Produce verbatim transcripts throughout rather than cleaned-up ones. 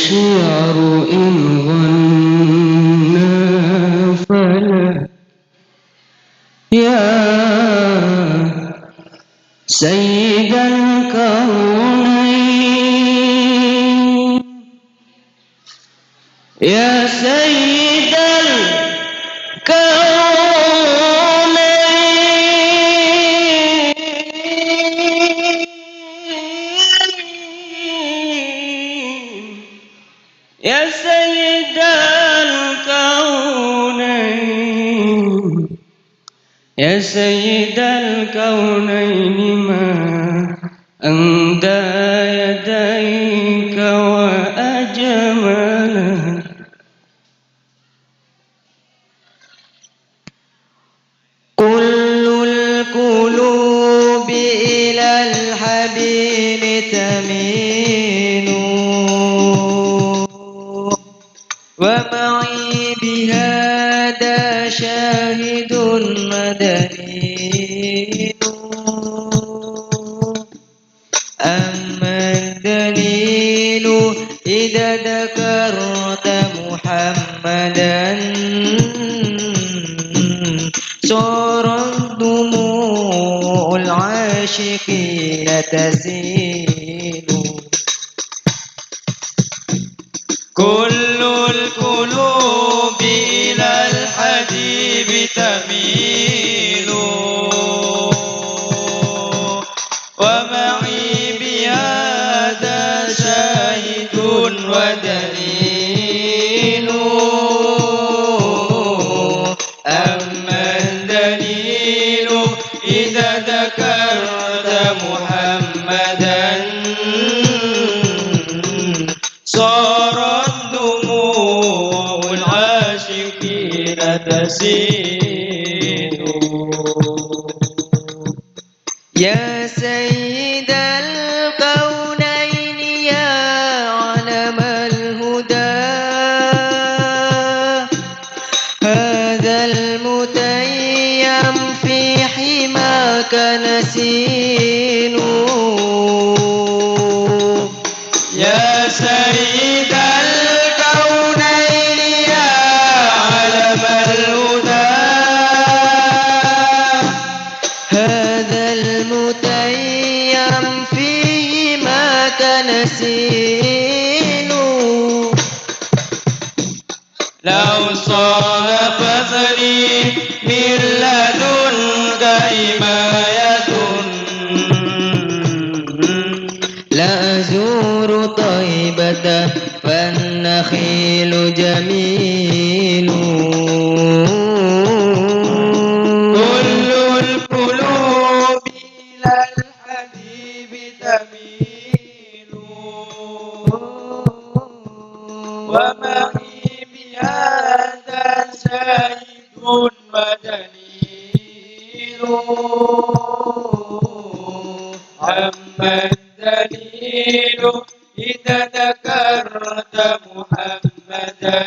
الشعر إن غنى فلا، يا سيد الكونين، يا سيد الكونين، يا سيد الكونين، يا سيد الكونين، ما أندى يديك وأجمله. كل القلوب إلى الحبيب تميل، ومعي بهذا شاهد ودليل. أما الدليل إذا ذكرت محمدا، صارت دموع العاشقين تسيل. كل القلوب إلى الحبيب تميل، ومعي بهذا شاهد ودليل. أما الدليل إذا ذكرت محمدا، صارت دموع العاشقين تسيل. يا سيد الكونين، يا علم الهدى، هذا المتيم في حماك نسيل. يا سيد الكونين، يا علم الهدى، هذا المتيم في حماك نسيل. لو صار فخري من لدنك حماية، لأزور طيبة فالنخيل جميل. كل القلوب إلى الحبيب تميل، ومعي بهذا شاهد ودليل. أما الدليل إذا ذكرت محمدا،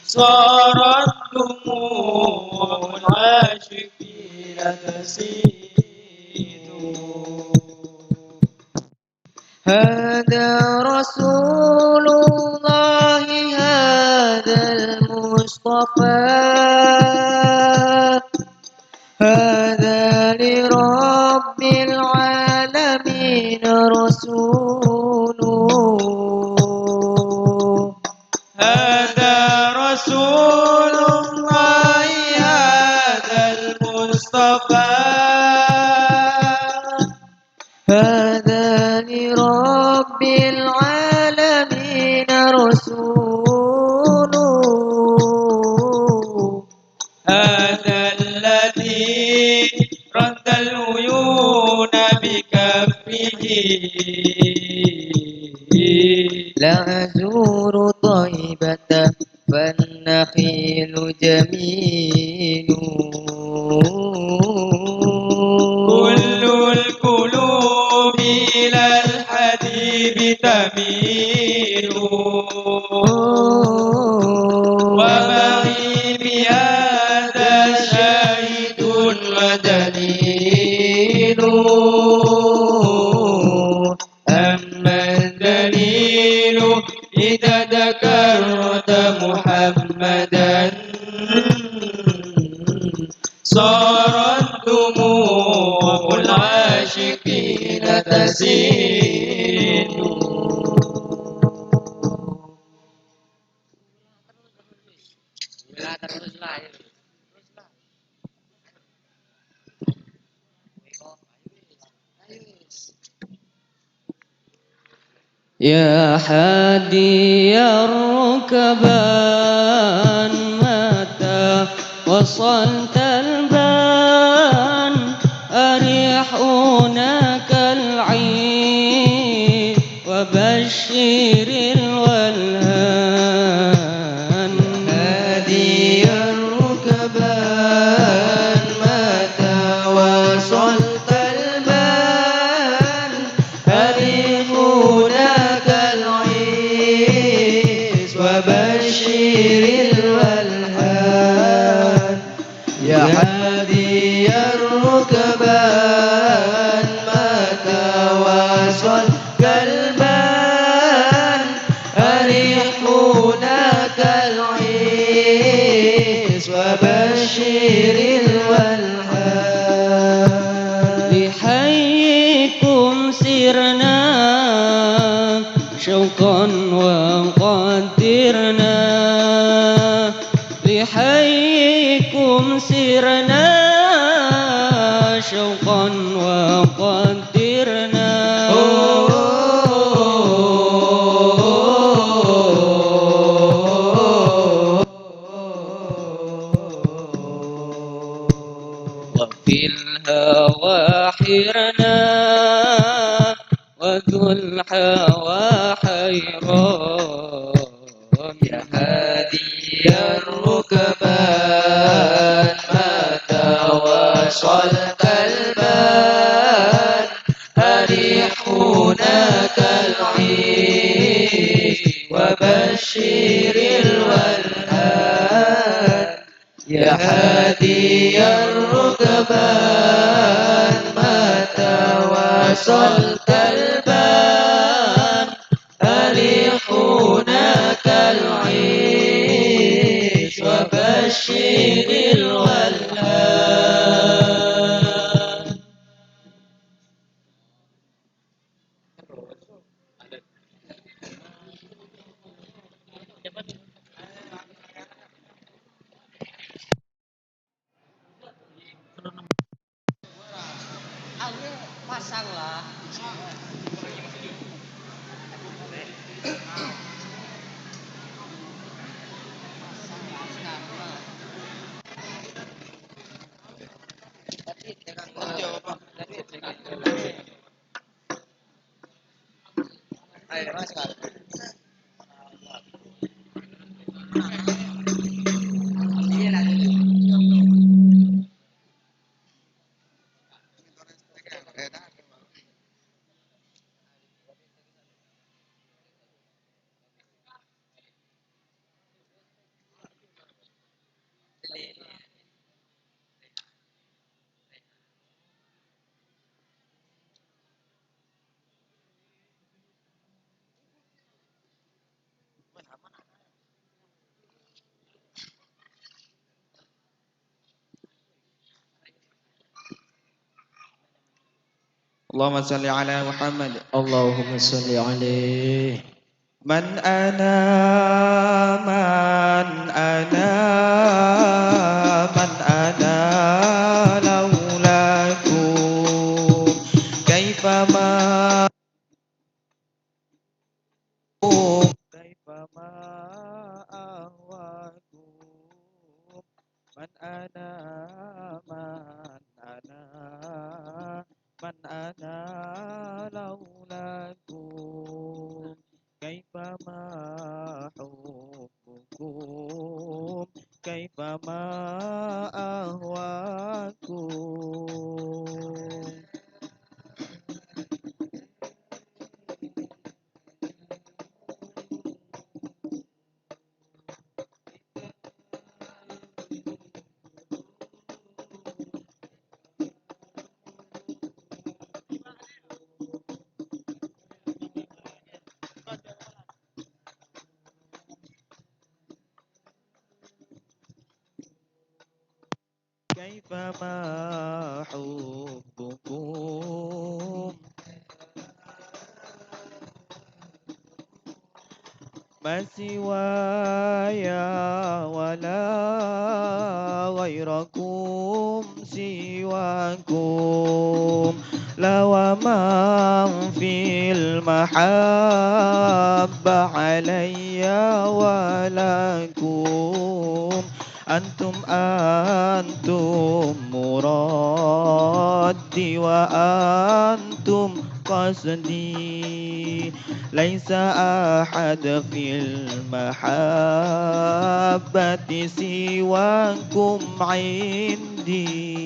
صارت دموع العاشقين تسيل. هذا رسول الله، هذا المصطفى، هذا لرب العالمين رسول. هذا رسول الله، هذا المصطفى، هذا لرب العالمين رسول. هذا الذي رد العيون بكفه، لأزور طيبة فالنخيل جميل. كل القلوب إلى الحبيب تميل، ومعي بهذا شاهد ودليل. أما صارت دموع العاشقين تسيل. يا حادي الركبان، متى وصلت البان؟ أرح هناك العيد وبشر الولهان. هادي الركبان، متى وصلت البان؟ أرح هناك العيد وبشر الولهان. يا هادي الركبان، متى وصلت البان؟ أرح هناك العيد وبشر الولهان. لحيكم سرنا شوقا وقدرنا، لحيكم سرنا شوقا وقدرنا. وفي الهوى حيرنا وذو الهوى حيران. يا هادي الركبان، متى وصلت البان؟ أرح هناك العيد وبشر الولهان. يا هادي الركبان، متى وصلت البان؟ أرح هناك العيد وبشر الولهان. Ayo, pasang lah. اللهم صل على محمد. اللهم صل عليه. من أنا، من أنا، من أنا لولاكم؟ كيفما، كيفما أهواكم؟ من أنا، من أنا، من أنا لولاكم؟ كيفما حبكم، كيفما أهواكم؟ كيفما حبكم ما سواي ولا غيركم سواكم، لا ومن في المحبة علي ولكم. أنتم، أنتم مرادي وأنتم قصدي، ليس أحد في المحبة سواكم عندي.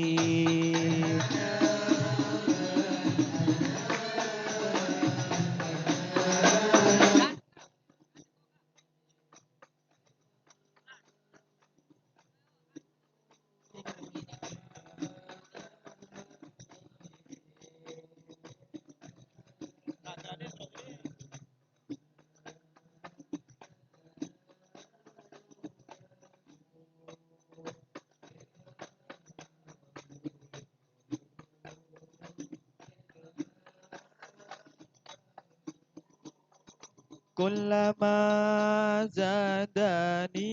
كلما زادني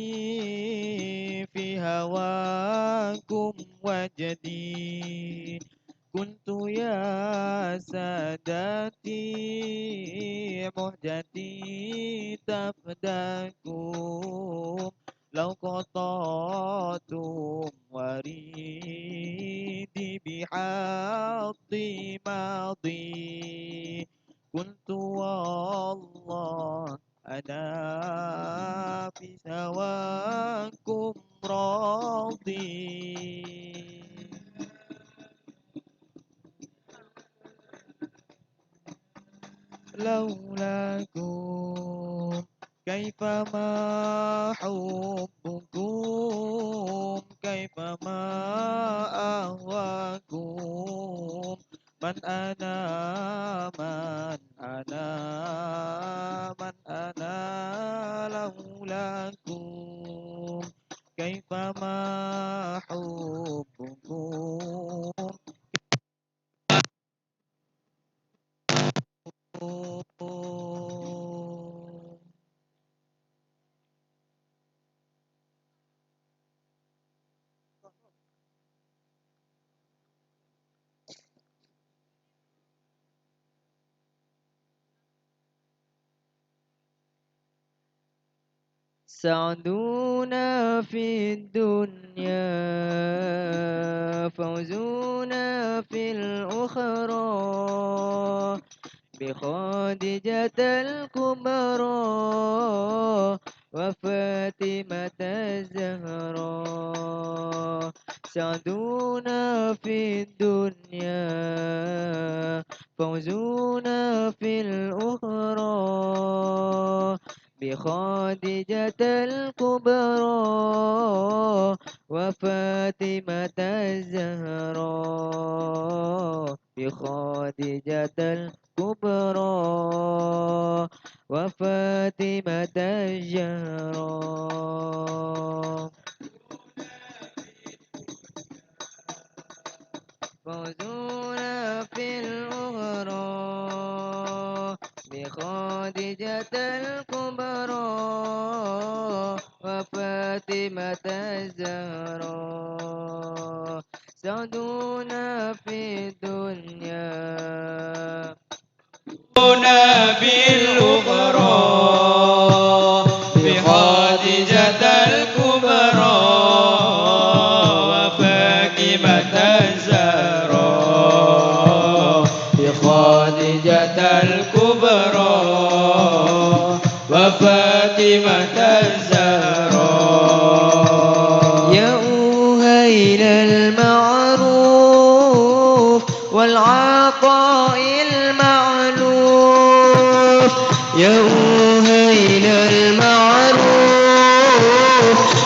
في هواكم وجدي، قلت يا سادتي مهجتي تفداكم، لو قطعتم وريدي بحق ماضي، قلت والله أنا في سواكم راضي. لولاكم كيفما حبكم، كيفما أهواكم، من أنا، من أنا، من أنا لولاكم، كيفما حبكم. سعدنا في الدنيا، فوزنا في الأخرى، بخديجة الكبرى وفاطمة الزهراء. سعدنا في الدنيا، فوزنا في الأخرى، بخديجة الكبرى وفاطمة الزهراء، بخديجة الكبرى وفاطمة الزهراء. فوزنا في الأخرى بخديجة الكبرى وفاطمة الزهراء. سعدنا في الدنيا، سعدنا في الأخرى بخديجة الكبرى وفاطمة الزهراء، بخديجة الكبرى وفاطمة الزهراء. يا أهيل المعروف والعطاء المعلوف، يا أهيل المعروف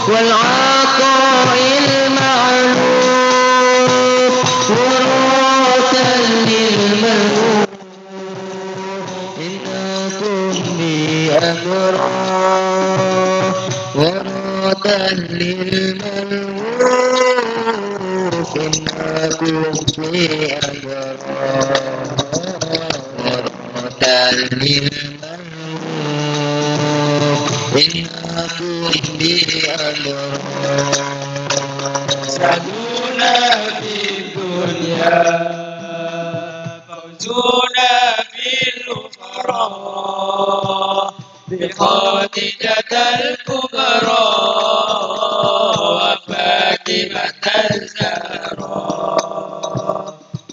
والعطاء المعلوف، وراثا للملوك. إن أكن لي أمرا وراثا للملوك، أكن بأبرار تلميذ المنوب. إن أكن بأبرار سعدنا في الدنيا فوزنا في الأخرى بخديجة الكبرى وفاطمة الزهراء.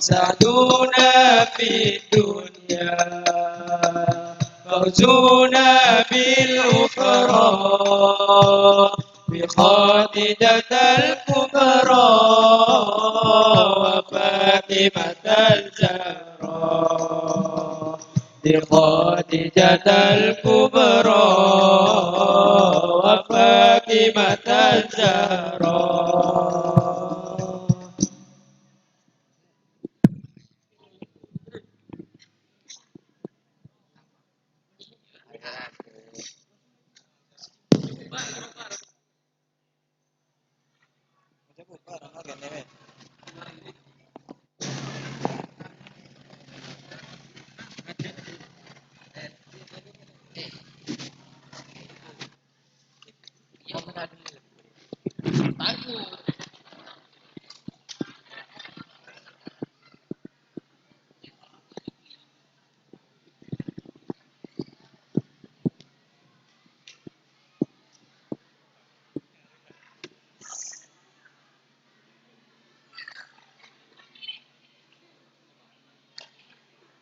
سعدنا في الدنيا فوزنا بالأخرى بخديجة الكبرى وفاطمة الزهراء. بخديجة الكبرى وفاطمة الزهراء.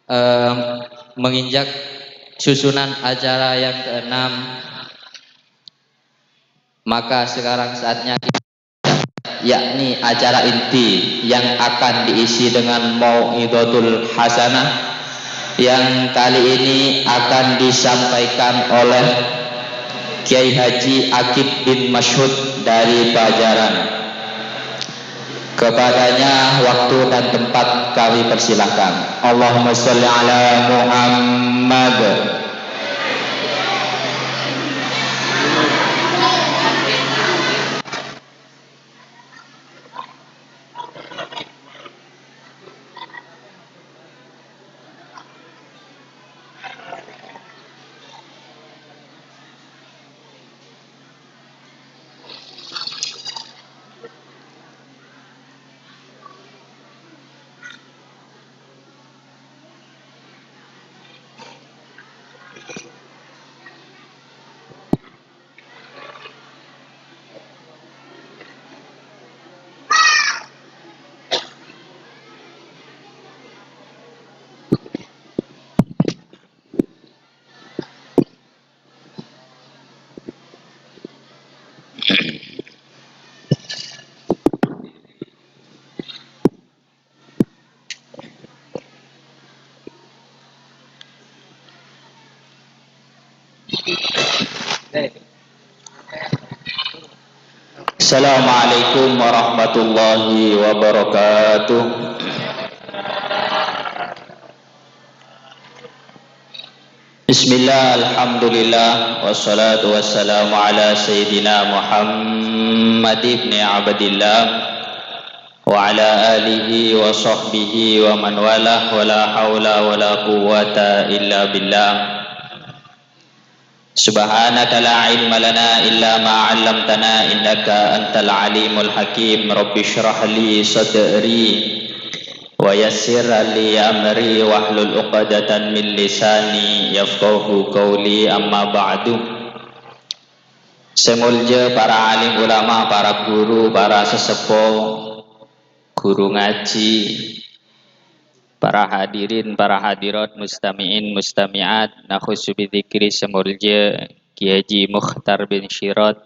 Em, menginjak susunan acara yang keenam, maka sekarang saatnya, yakni acara inti yang akan diisi dengan mau'izatul hasanah, yang kali ini akan disampaikan oleh Kiai Haji Akib bin Masyhud dari Pajaran. Kepadanya waktu dan tempat kami persilahkan. Allahumma sholli ala Muhammad. Assalamualaikum warahmatullahi wabarakatuh. Bismillah, alhamdulillah, wassalatu wassalamu ala sayyidina Muhammad ibni Abdillah wa ala alihi wa sahbihi wa man walah, wa la haula wa la quwwata illa billah. Subhanaka la ilma lana illa ma 'allamtana innaka antal alimul hakim. Rabbi shrah li sadri wa yassir li amri wahlul 'uqdatan min lisani yafqahu qawli, amma ba'du. Sè molja para alim ulama, para guru, para saseppo, guru ngaji, para hadirin, para hadirat, mustami'in, mustami'at, nakhussu bidzikri sè molja Kiai Haji Mukhtar bin Sirot.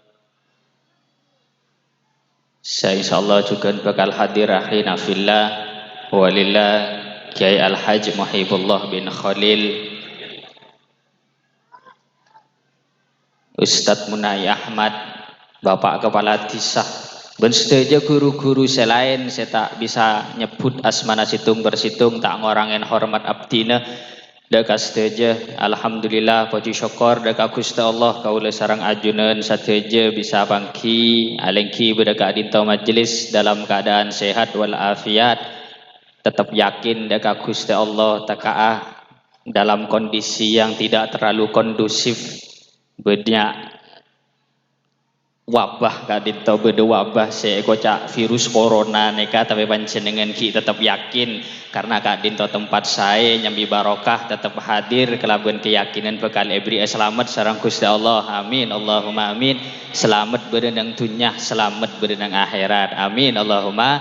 Sè insyaallah jhughân bhâkal hadir akhina fillah, walillah, Kiai Al-Hajj Muhibullah bin Khalil, Ustadz Munai Ahmad, Bapak Kepala Dhisa, bân sadhâjâ guru-guru sè laèn sè ta' bisa nyebbhut asmana sèttong per sèttong, ta' ngorangè hormat abdhina. Dhâ' ka sadhâjâ, alhamdulillah, pojhi sokkor dhâ' ka Ghustè Allah, kaulâ sareng ajunan sadhâjâ bisa pangghi alèngghi bâdâ ka'dinto majelis dalam keadaan sehat wal afiat. Tetep yakin dhâ' ka Ghustè Allah, tèkka'a dalam kondisi yang tidak terlalu kondusif. Bânnya' wabah ka'dinto, bâdâ wabah sè èkoca' virus corona nèka, tapè panjhennengngan ghi' tetep yakin, karna ka'dinto tempat saè nyambi barokah, tetep hadir kalabân keyakinan bhâkal èberri'â salamet sareng Ghustè Allah. Amin, Allahumma amin. Salamet bâdâ nang dhunnya, salamet bâdâ nang akhèrat. Amin, Allahumma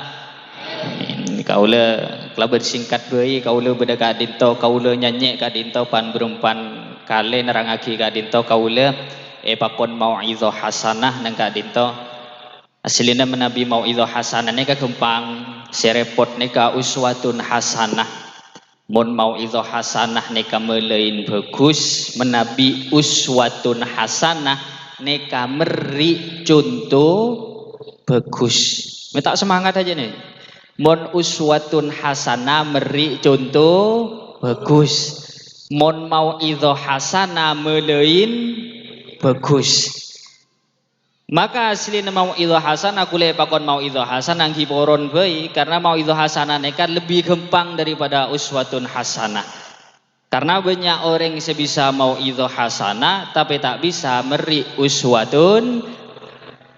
amin. Kaulâ kalabân singkat bhâi, kaulâ bâdâ ka'dinto, kaulâ nyanyè ka'dinto pan-bârâmpan kalè nerrangngaghi ka'dinto, kaulâ èpakon mau'izah hasanah neng ka'dinto. Asllina manabi mau'izah hasanah nèka ghâmpang, sè rèpot nèka uswatun hasanah. Mon mau'izah hasanah nèka malaèn bhâghus, manabi uswatun hasanah nèka merri' conto bhâghus. Mè' ta' semangat ajâ nè. Mon uswatun hasanah merri' conto bhâghus. Mon mau'izah hasanah malaèn bhâghus. Maka asllina mau'izah hasanah, kulâ èpakon mau'izah hasanah èngghi poron bhâi, karna mau'izah hasanah nèka lebbi ghâmpang daripada uswatun hasanah. Karna bânnya' orèng sè bisa mau'izah hasanah, tapè ta' bisa merri' uswatun.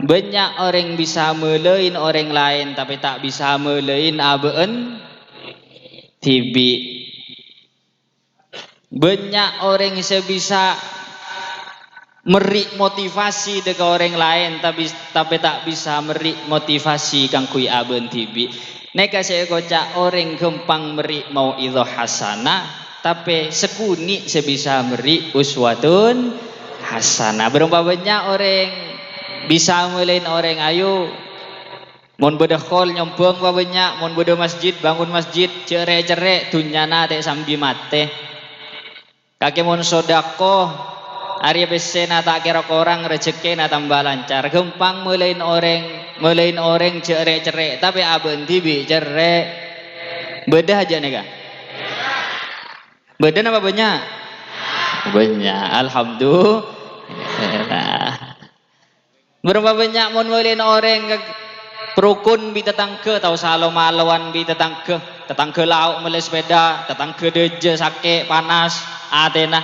Bânnya' orèng bisa malaèn orèng laèn, tapè ta' bisa malaèn abâ'na dhibi'. Bânnya' orèng sè bisa merri' motivasi dhâ' ka orèng laèn, tapè, tapè ta' bisa merri' motivasi kaangghuy abâ'na dhibi'. Nèka sè èkoca' orèng ghâmpang merri' mau'izah hasanah, tapè sakonè' sè bisa merri' uswatun hasanah. Bârâmpa bânnya' orèng bisa malaèn orèng, ayo, mon bâdâ khol nyombhâng pabânnya', mon bâdâ masjid, bangun masjid, jhâ' rè'-cerrè', dhunnyana ta' sambi matè. Kakè mon sodako, arèya pèssèna ta' kèra korang, rejekkèna tamba lancar. Ghâmpang malaèn orèng, malaèn orèng jhâ' rè'-cerrè', tapè abâ'na dhibi' cerrè'. Bâdâ ajâ nèka? Bâdâ napa bânnya'? Bânnya', alhamdulillah. Bârâmpa bânnya' mon malaèn orèng ka-, rokon bi' tatangghâ, tao salo-malowan bi' tatangghâ. Tatangghâ lao' mellè sepèda, tatangghâ dâjâ sakè', panas, atèna.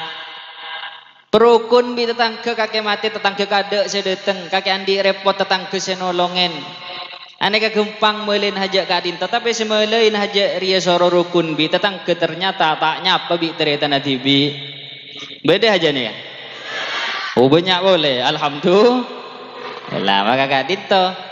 Rokon bi' tatangghâ, kakè matè, tatangghâ kaadâ' sè dâteng, kakè andi' rèpot tatangghâ sè nolongèn. Anèka ghâmpang malaèn hajâ' ka'dinto, tapè sè malaèn hajâ' rèya soro rokon bi' tatangghâ, ternyata ta' nyapa bi' tarètanna dhibi'. Bâdâ hajâ'na, ya? Oh, bânnya' polè. Alhamdulillah, maka ka'dinto.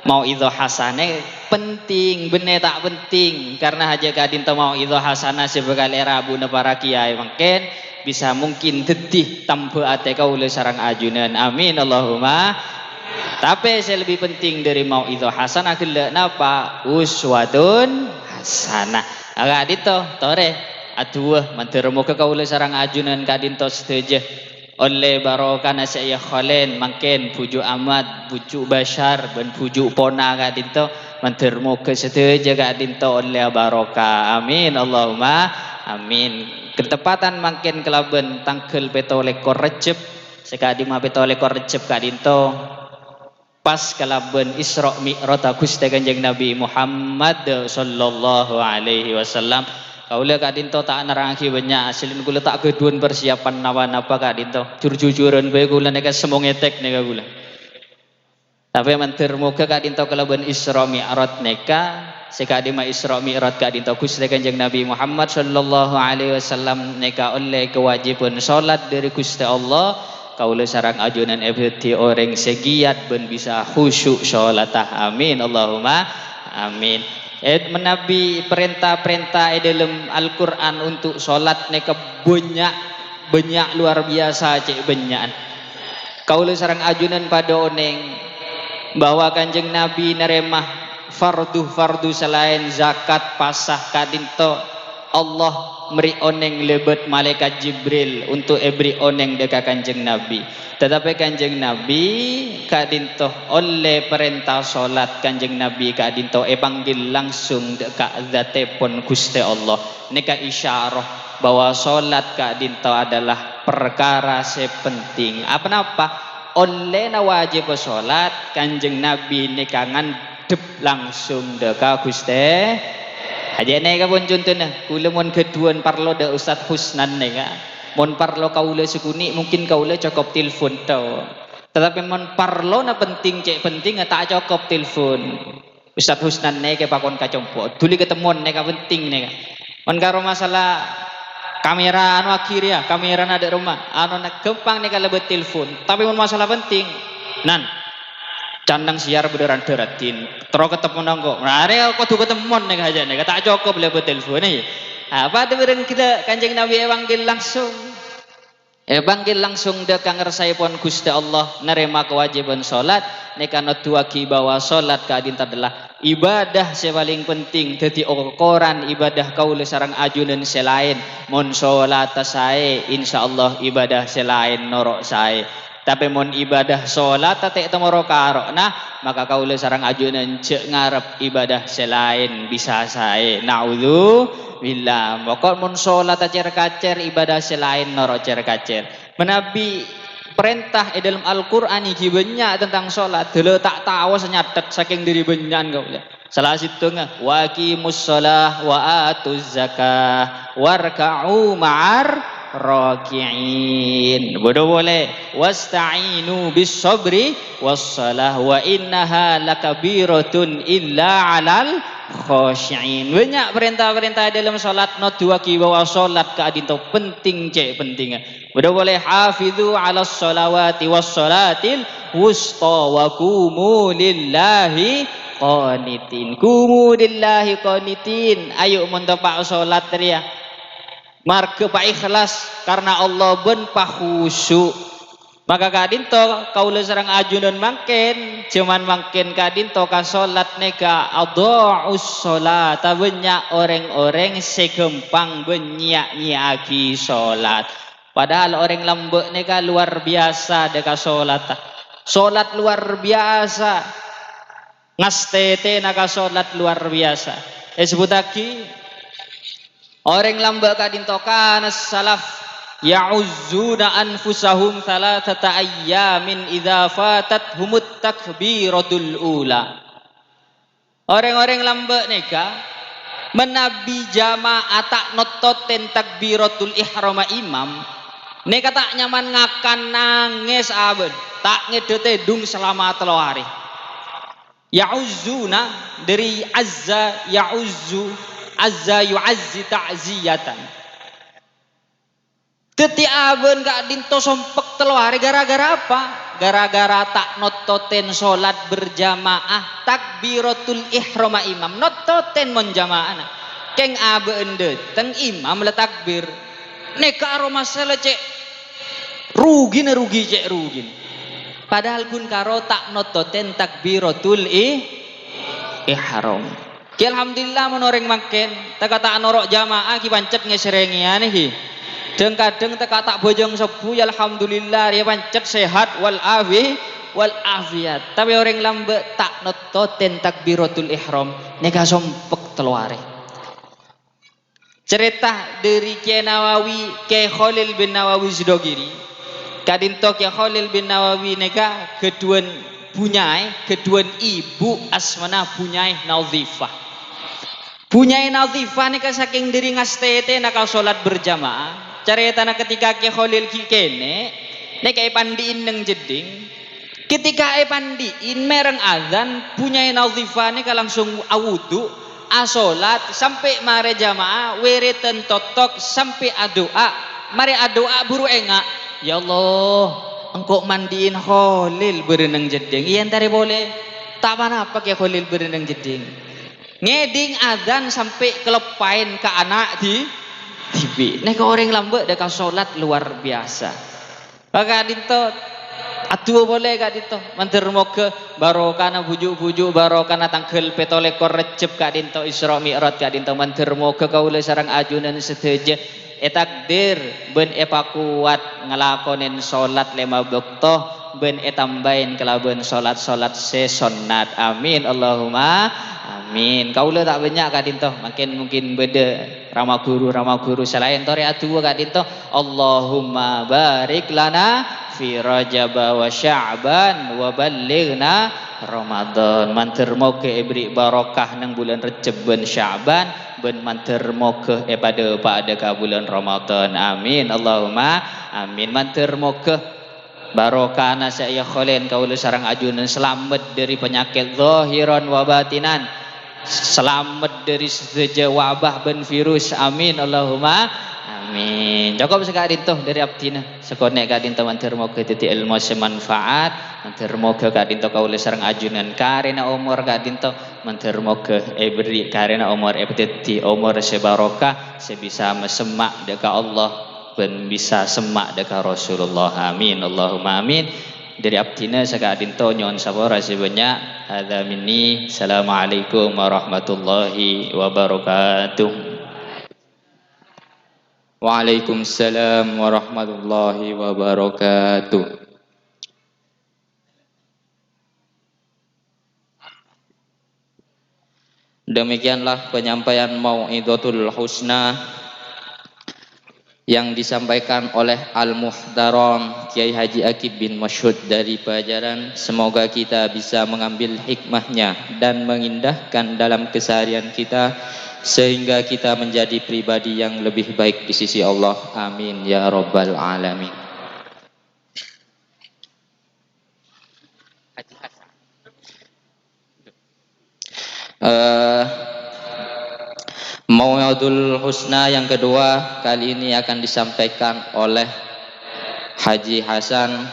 Mau'izah hasanah penting, bânnè ta' penting. Karna hajâ' ka'dinto mau'izah hasanah sè bhâkal èrabuna para kèyaè mangkèn, bisa mungkin dhâddhi tambhâ atè kaulâ sareng ajunan. Amin, Allahumma. Tapè sè lebbi penting dâri mau'izah hasanah ghellâ' napa? Uswatun hasanah. Ka'dinto, torè, adu'a, mandhâr moghâ kaulâ sareng ajunan ka'dinto sadhâjâ ollè barokana sè èyakholèn mangkèn, Bhuju' Ahmad, Bhuju' Basyar, bân Bhuju' Pona ka'dinto. Mandhâr moghâ sadhâjâ ka'dinto ollè barokah. Amin, Allahumma amin. Katepatan mangkèn kalabân tangghâl pètto lèkor Rejjeb, sè ka'dimma pètto lèkor Rejjeb ka'dinto. Pas kalabân Isra Mi'rajna Ghustè Kanjeng Nabi Muhammad sallallahu alaihi wasallam. Kaulâ ka'dinto ta' nerrangngaghi bânnya', asllèna kaulâ ta' ghâdhuwân persiapan napa-napa ka'dinto. Jur-jujuran bhâi kaulâ nèka sèmongètèk nèka kaulâ. Tapè mandhâr moghâ ka'dinto kalabân Isra Mi'raj nèka, sè ka'dimma Isra Mi'raj ka'dinto Ghustè Kanjeng Nabi Muhammad sallallahu alaihi wasallam nèka ollè kawâjibhân sholat dâri Ghustè Allah, kaulâ sareng ajunan èbhâdhi orèng sè giyat bân bisa khusyu' sholata. Amin, Allahumma amin. Eh, manabi parènta-parènta è dâlem Al-Qur'an untuk sholat nèka bânnya', bânnya' luar biasa cè' bânnya'an. Kaulâ sareng ajunan padâ onèng bahwa Kanjeng Nabi narèma fardu-fardu salaèn zakat, pasa ka'dinto. Allah mèrè onèng lèbât Malaèkat Jibril untuk èbèrri onèng dâ' ka Kanjeng Nabi. Tatapè Kanjeng Nabi ka'dinto ollè parènta sholat, Kanjeng Nabi ka'dinto èpanggil langsung dâ' ka dzatèpon Ghustè Allah. Nèka isyarah. bahwa salat ka'dhinto adalah parkara sè penting. Apa-napa? Ollèna wajib salat, Kanjeng Nabi nèka nganḍhep langsung ḍâ' ka Ghustè. Ajâ nèka pon contona, kaulâ mon ghâḍhuwân parlo ḍâ' Ustadz Husnan nèka. Mon parlo kaulâ sakonè', mungkin kaulâ cokop telpon tok. Tetapi mon parlona penting, cè' pentingnga ta' cokop telpon. Ustadz Husnan nèka pakon ka compo', dhuli katemmon nèka penting nèka. Mon karo masalah kamera anu akhir ya, kamerana ḍâ' roma, anu na-, ghâmpang nèka lebât telpon. Tapè mon masalah penting, nan, ca'na sèyar bâḍâ randhâ raddhin, terro katemmon engko'. Nah, arè kodhu katemmon nèka hajâ nèka, ta' cokop lebât telpon, ya. Apa ḍâ' bârâng ghellâ' Kanjeng Nabi èpanggil langsung? Èpanggil langsung ḍâ' ka ngarsaèpon Ghustè Allah, narèma kawâjibhân salat, nèka noḍuwâghi bahwa salat ka'ḍinto adalah ibadah sè palèng penting, dhâddhi okoran ibadah kaulâ sareng ajunan sè laèn. Mon salata saè, insyaallah ibadah sè laèn noro' saè. Tapè mon ibadah salata ta' tomoro karo'na, maka kaulâ sareng ajunan jhâ' ngarep ibadah sè laèn bisa saè. Na'udzubillah. Moko' mon salata cèr-kacèr, ibadah sè laèn noro' cèr-kacèr. Manabi parènta è ḍâlem Al-Qur'an ghi' bânnya' tentang salat, dhâlâ ta' tao sè nyathet sakèng ḍâri bânnya'an kaulâ. Sala sèttongnga, "Wa aqimus shalah wa atuz zakah warka'u ma'ar raki'in." Bâḍâ polè, "Wasta'inu bis sabri was salah wa innaha lakabiratun illa 'alal khasyi'in." Bânnya' parènta-parènta è ḍâlem salat noḍuwâghi bahwa salat ka'ḍinto penting cè' pentingnga. Bâḍâ polè, "Hafizu 'alas shalawati was shalatil wusta wa qumu lillahi qanitin." Qumu lillahi qanitin. Ayo mon teppa' salat rèya. Marghâ paikhlas karna Allah bân pakhusu'. Maka ka'ḍinto kaulâ sareng ajunan mangkèn, jhâman mangkèn ka'ḍinto ka salat nèka adha'us shalata, bânnya' orèng-orèng sè ghâmpang bân nyè'-nyè'aghi salat. Padahal orèng lambâ' nèka luar biasa ḍâ' ka salatta. Salat luar biasa. Ngastètèna ka salat luar biasa. Èsebbhuttaghi, orèng lambâ' ka'ḍinto kana salaf ya'uzzuna anfusahum thalathata ayyamin idza fatathumut takbiratul ula. Orèng-orèng lambâ' nèka, manabi jama'a ta' nottotèn takbiratul ihrama imam, nèka ta' nyaman ngakan, nangès abâ'na, ta' ngèḍḍhâ tèḍung salama tello arè. Ya'uzzuna ḍâri azza ya'uzzu, azza yu'azzi ta'ziyatan. Dhâddhi abâ'na ka'ḍinto sompek tello arè ghârâ-ghârâ apa? Ghârâ-ghârâ ta' nottotèn salat berjamaah takbiratul ihrama imam. Nottotèn mon jama'ana. Kèng abâ'na ḍâteng imam la takbir. Nèka aromasa la cè' rugina rugi cè' rugina. Padahal ghun karo ta' nottotèn takbiratul i-, ihram. Ghi alhamdulillah mon orèng mangkèn, tèka ta' noro' jama'ah ghi pancèt ngèsèrèngèyan ghi. Dhâng-kadhâng tèka ta' bhâjâng sobbhu, ya alhamdulillah, rèya pancèt sehat wal afi-, wal afiat. Tapè orèng lambâ' ta' nottotèn takbiratul ihram, nèka sompek tello arè. Carèta ḍâri Kè Nawawi, Kè Kholil bin Nawawi Sidogiri. Ka'ḍinto Kè Kholil bin Nawawi nèka ghâḍhuwân bhunyaè, ghâḍhuwân ibu asmana bhunyaè Nadhifah. Bhunyaè Nadhifah nèka sakèng ḍâri ngastètèna ka salat berjamaah. Carètana ketika Kè Kholil ghi' kènè', nèka èpanḍi'in neng jeḍḍing. Ketika èpanḍi'in mèreng adzan, bhunyaè Nadhifah nèka langsung awudu, asolat, sampè' marè jama'ah, wiridan tottok, sampè' adu'a. Marè adu'a buru ènga', "Ya Allah, engko' manḍi'in Kholil bârâ neng jeḍḍing." Iyâ, èntarè polè. Ta' ponapa Kè Kholil bârâ neng jeḍḍing. Ngèḍing adzan sampè' kaleppaèn ka ana' di-, dhibi'. Nèka orèng lambâ' ḍâ' ka solat luar biasa. Maka ka'ḍinto, adu'a polè ka'ḍinto. Mandhâr moghâ barokana bhuju'-bhuju', barokana tangghâl pèttolèkor Rejjeb ka'ḍinto, Isra Mi'raj ka'ḍinto. Mandhâr moghâ kaulâ sareng ajunan sadhâjâ ètakdir bân èpakowat ngalakonè solat lèma bâkto bân ètambâi kalabân solat-solat sè sonnat. Amin, Allahumma amin. Amin. Kaulâ ta' bânnya' ka'dinto, mangkèn mungkin bâdâ rama ghuru-rama ghuru sè laèn torè adu'a ka'dinto. Allahumma barik lana fi Rajab wa Sya'ban wa ballighna Ramadan. Mandhâr mogâ èberri' barokah neng bulân Rejjeb bân Sya'ban, bân mandhâr mogâ èpadâpa'a dâ' ka bulân Ramadan. Amin. Allahumma amin. Mandhâr mogâ barokana sè èyakholèn kaulâ sareng ajunan salamet dâri panyakèt zahiran wa batinan. Salamet dâri sadhâjâ wabah bân virus. Amin. Allahumma amin. Cokop saka'dinto dâri abdhina. Sakonè' ka'dinto mandhâr mogâ dhâddhi èlmo sè manfaat. Mandhâr mogâ ka'dinto kaulâ sareng ajunan karèna omor ka'dinto. Mandhâr mogâ èberri' karèna omor èpadhâddhi omor sè barokah, sè bisa masemma' dâ' ka Allah bân bisa semma' dâ' ka Rasulullah. Amin. Allahumma amin. Dâri abdhina saka'dinto nyo'on sapora sè bânnya'. Hadza minni. Assalamualaikum warahmatullahi wabarakatuh. Waalaikumsalam warahmatullahi wabarakatuh. Demikianlah penyampaian Mau'izatul Husna yang disampaikan oleh Al-Muhtaram Kiai Haji Akib bin Masyhud dari Pajaran. Semoga kita bisa mengambil hikmahnya dan mengindahkan dalam keseharian kita, sehingga kita menjadi pribadi yang lebih baik di sisi Allah. Amin ya rabbal alamin. Eh, Mau'idul Husna yang kedua kali ini akan disampaikan oleh Haji Hasan.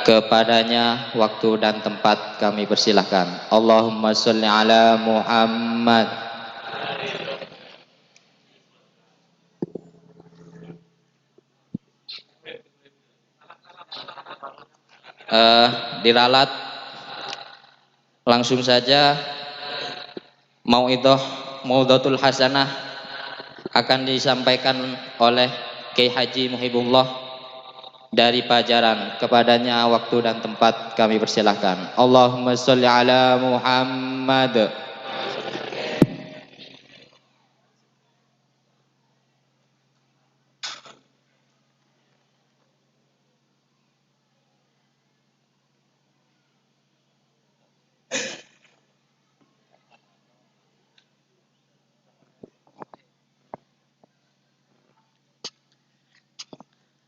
Kepadanya waktu dan tempat kami persilahkan. Allahumma sholli ala Muhammad. Eh, diralat. Langsung saja, mau'idhah, mau'idhatul hasanah akan disampaikan oleh Kiai Haji Muhibullah dari Pajaran. Kepadanya waktu dan tempat kami persilahkan. Allahumma sholli ala Muhammad.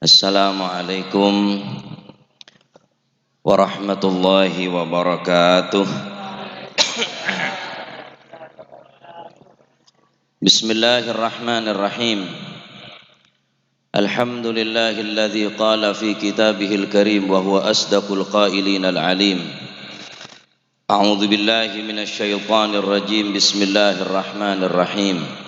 Assalamualaikum warahmatullahi wabarakatuh. Bismillahirrahmanirrahim. Alhamdulillahilladzi qala fi kitabihil karim wa huwa asdaqul qailin al-alim. A'udzu billahi minasy syaithanir rajim. Bismillahirrahmanirrahim.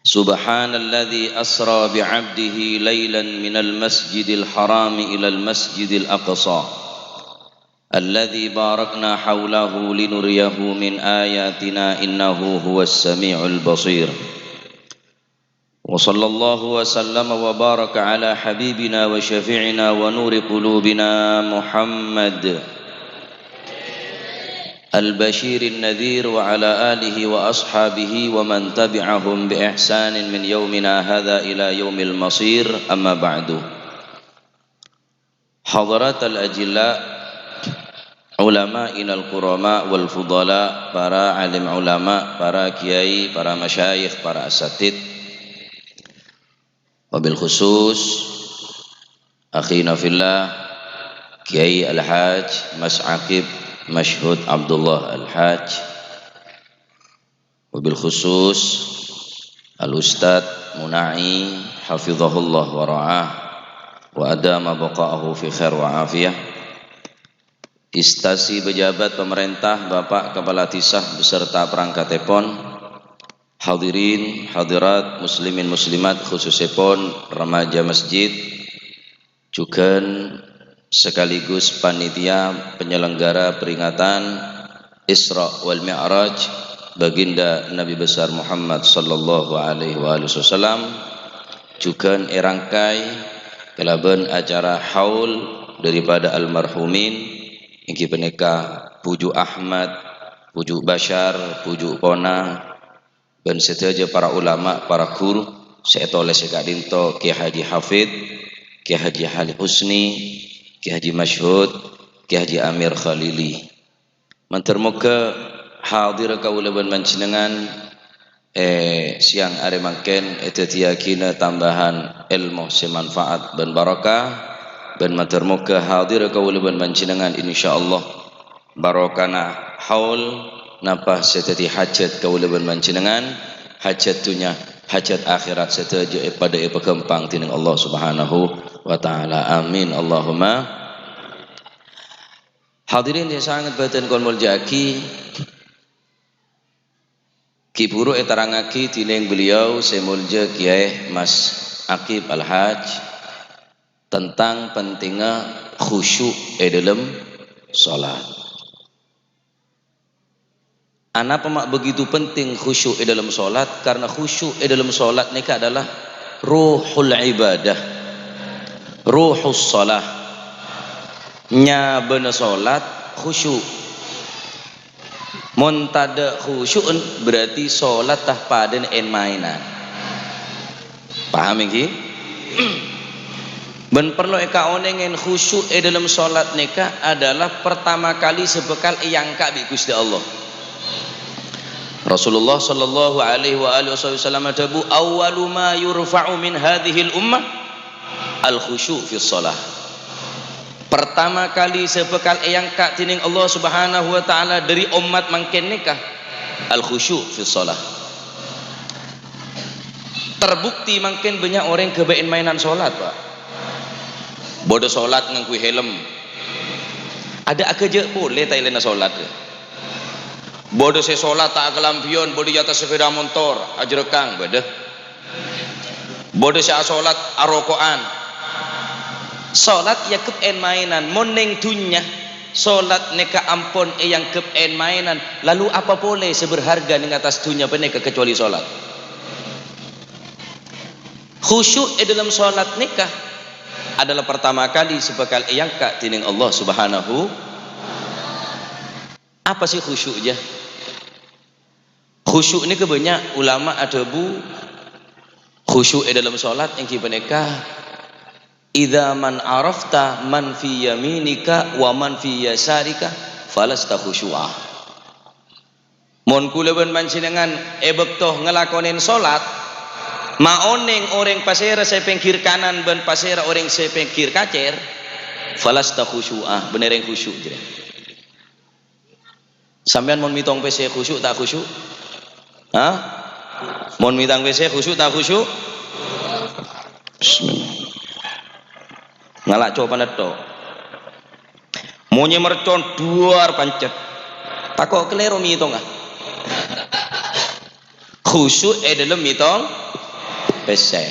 Subhanalladzi asra bi'abdihi lailan minal masjidil harami ilal masjidil aqsa. Alladzi barakna haulahu linuriyahu min ayatina innahu huwas sami'ul basir. Wa sallallahu wa sallama wa baraka ala habibina wa syafi'ina wa nuri qulubina Muhammad al-basyirin nadhir wa ala alihi wa ashabihi wa man tabi'ahum bi ihsanin min yaumina hadha ila yaumil masir, amma ba'du. Hadratal ajilla, ulama'inal kurama wal fudala, para alim ulama, para kiai, para masyayikh, para asatid. Wabil khusus, akhina fillah, Kiai Al-Haj Mas Aqib Masyhud Abdullah Al-Haj. Wabil khusus, Al-Ustadz Muna'i, hafizahullah wa ra'ah, wa adama baqa'ahu fi khair wa afiyah. Instansi pejabat pemerintah, Bapak Kepala Desa beserta perangkatèpon, hadirin, hadirat, muslimin, muslimat, khususèpon remaja masjid, jhughân sekaligus panitia penyelenggara peringatan Isra wal Mi'raj Baginda Nabi Besar Muhammad sallallahu alaihi wa alihi wasallam, jhughân èrangkai kalabân acara haul daripada almarhumin, inggih panèka Buju Ahmad Puju' Basyar, Puju' Pona, bân sadhâjâ para ulama, para ghuru sè ètolès è ka'dinto, Kè Haji Hafid, Kè Haji Ali Husni, Kè Haji Masyhud, Kè Haji Amir Khalili. Mandhâr moghâ hadir kaulâ bân panjhennengngan è sèyang arè mangkèn èdhâddhiyâghinâ tambahan èlmo sè manfaat bân barokah, bân mandhâr moghâ hadir kaulâ bân panjhennengngan, insyaallah, barokana haul napa sè dhâddhi hajhât kaulâ bân panjhennengngan, hajhât dhunnya, hajhât akhèrat sadhâjâ èpadâ èpaghâmpang dhinèng Allah Subhanahu wa Ta'ala. Amin, Allahumma. Hadirin sè sanget bhâdhân kaulâ molja'aghi, ghi' bhuru èterrangngaghi dhinèng beliau sè molja Kèyaè Mas Aqib Al-Hajj tentang pentingnga khusyuk è dâlem shalat. Anapa ma' begitu penting khusyuk è dâlem shalat? Karena khusyuk è dâlem shalat nèka adalah ruhul ibadah, ruhus shalah. Nyabâna shalat khusyuk. Mon tadâ' khusyu'en, berarti shalat ta' padâna èn-maènan. Paham, ènggi? Bân parlo èkaonèngè khusyuk è dâlem shalat nèka adalah pertama kali sè bhâkal èangka' bi' Ghustè Allah. Rasulullah sallallahu alaihi wa alihi wasallam adhâbu, "Awwalu ma yurfa'u min hadzihil ummah al-khusyu' fis shalah." Pertama kali sè bhâkal èangka' dhinèng Allah Subhanahu wa Ta'ala dâri ommat mangkèn nèka, al-khusyu' fis shalah. Terbukti mangkèn bânnya' orèng ghâbây èn-maènan shalat, Pak. Bâdâ shalat ngangghuy helm. Adâ' aghâjâ' polè taèlèna shalat. Bâdâ sè shalat ta' akalambhiyân, bâdâ è attas sepeda montor, ajhârâkang, bâdâ. Bâdâ sè asolat aroko'an. Shalat èangghep èn-maènan. Mon neng dhunnya, shalat nèka ampon èangghep èn-maènan. Lalu apa polè sè berharga neng attas dhunnya panèka kecuali shalat? Khusyuk è dâlem shalat nèka adalah pertama kali sè bhâkal èangka' dhinèng Allah Subhanahu. Apa sih khusyuk, jâ? Khusyuk nèka bânnya' ulama adhâbu, khusyuk è dâlem shalat ènggi panèka, "Idza man arafta man fi yaminika wa man fi yasarika falasta khusyu'a." Mon kaulâ bân panjhennengngan è bâkto ngalakonè shalat, ma' onèng orèng pasèra sè pèngghir kanan bân pasèra orèng sè pèngghir kacèr, falasta khusyu'a, bânnè rèng khusyuk, jârèya. Sampèyan mon mètong pèssè khusyuk ta' khusyuk? Hah? Mon mètong pèssè khusyuk ta' khusyuk? Bismillah. Ngala' copana tho. Monyè mercon dhuwâr pancet. Tako' kalèro mètongnga. Khusyuk è dâlem mètong pèssè.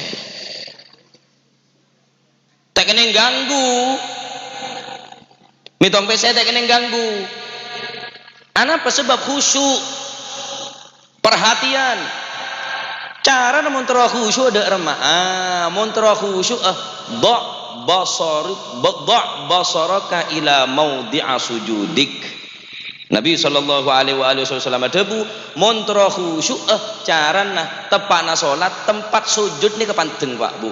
Ta' kènè ganggu. Mètong pèssè ta' kènè ganggu. Anapa sabâb khusyuk? Perhatian. Carana mon terro khusyuk dâ' remma. Ah, mon terro khusyuk, ah, dha' basar-, ba-, dha' basaraka ila maudhi'a sujudik. Nabi sallallahu alaihi wa alihi wasallam adhâbu, "Mon terro khusyuk, ah, carana teppa'na shalat, tempat sujud nèka pandeng, Pak, Bu."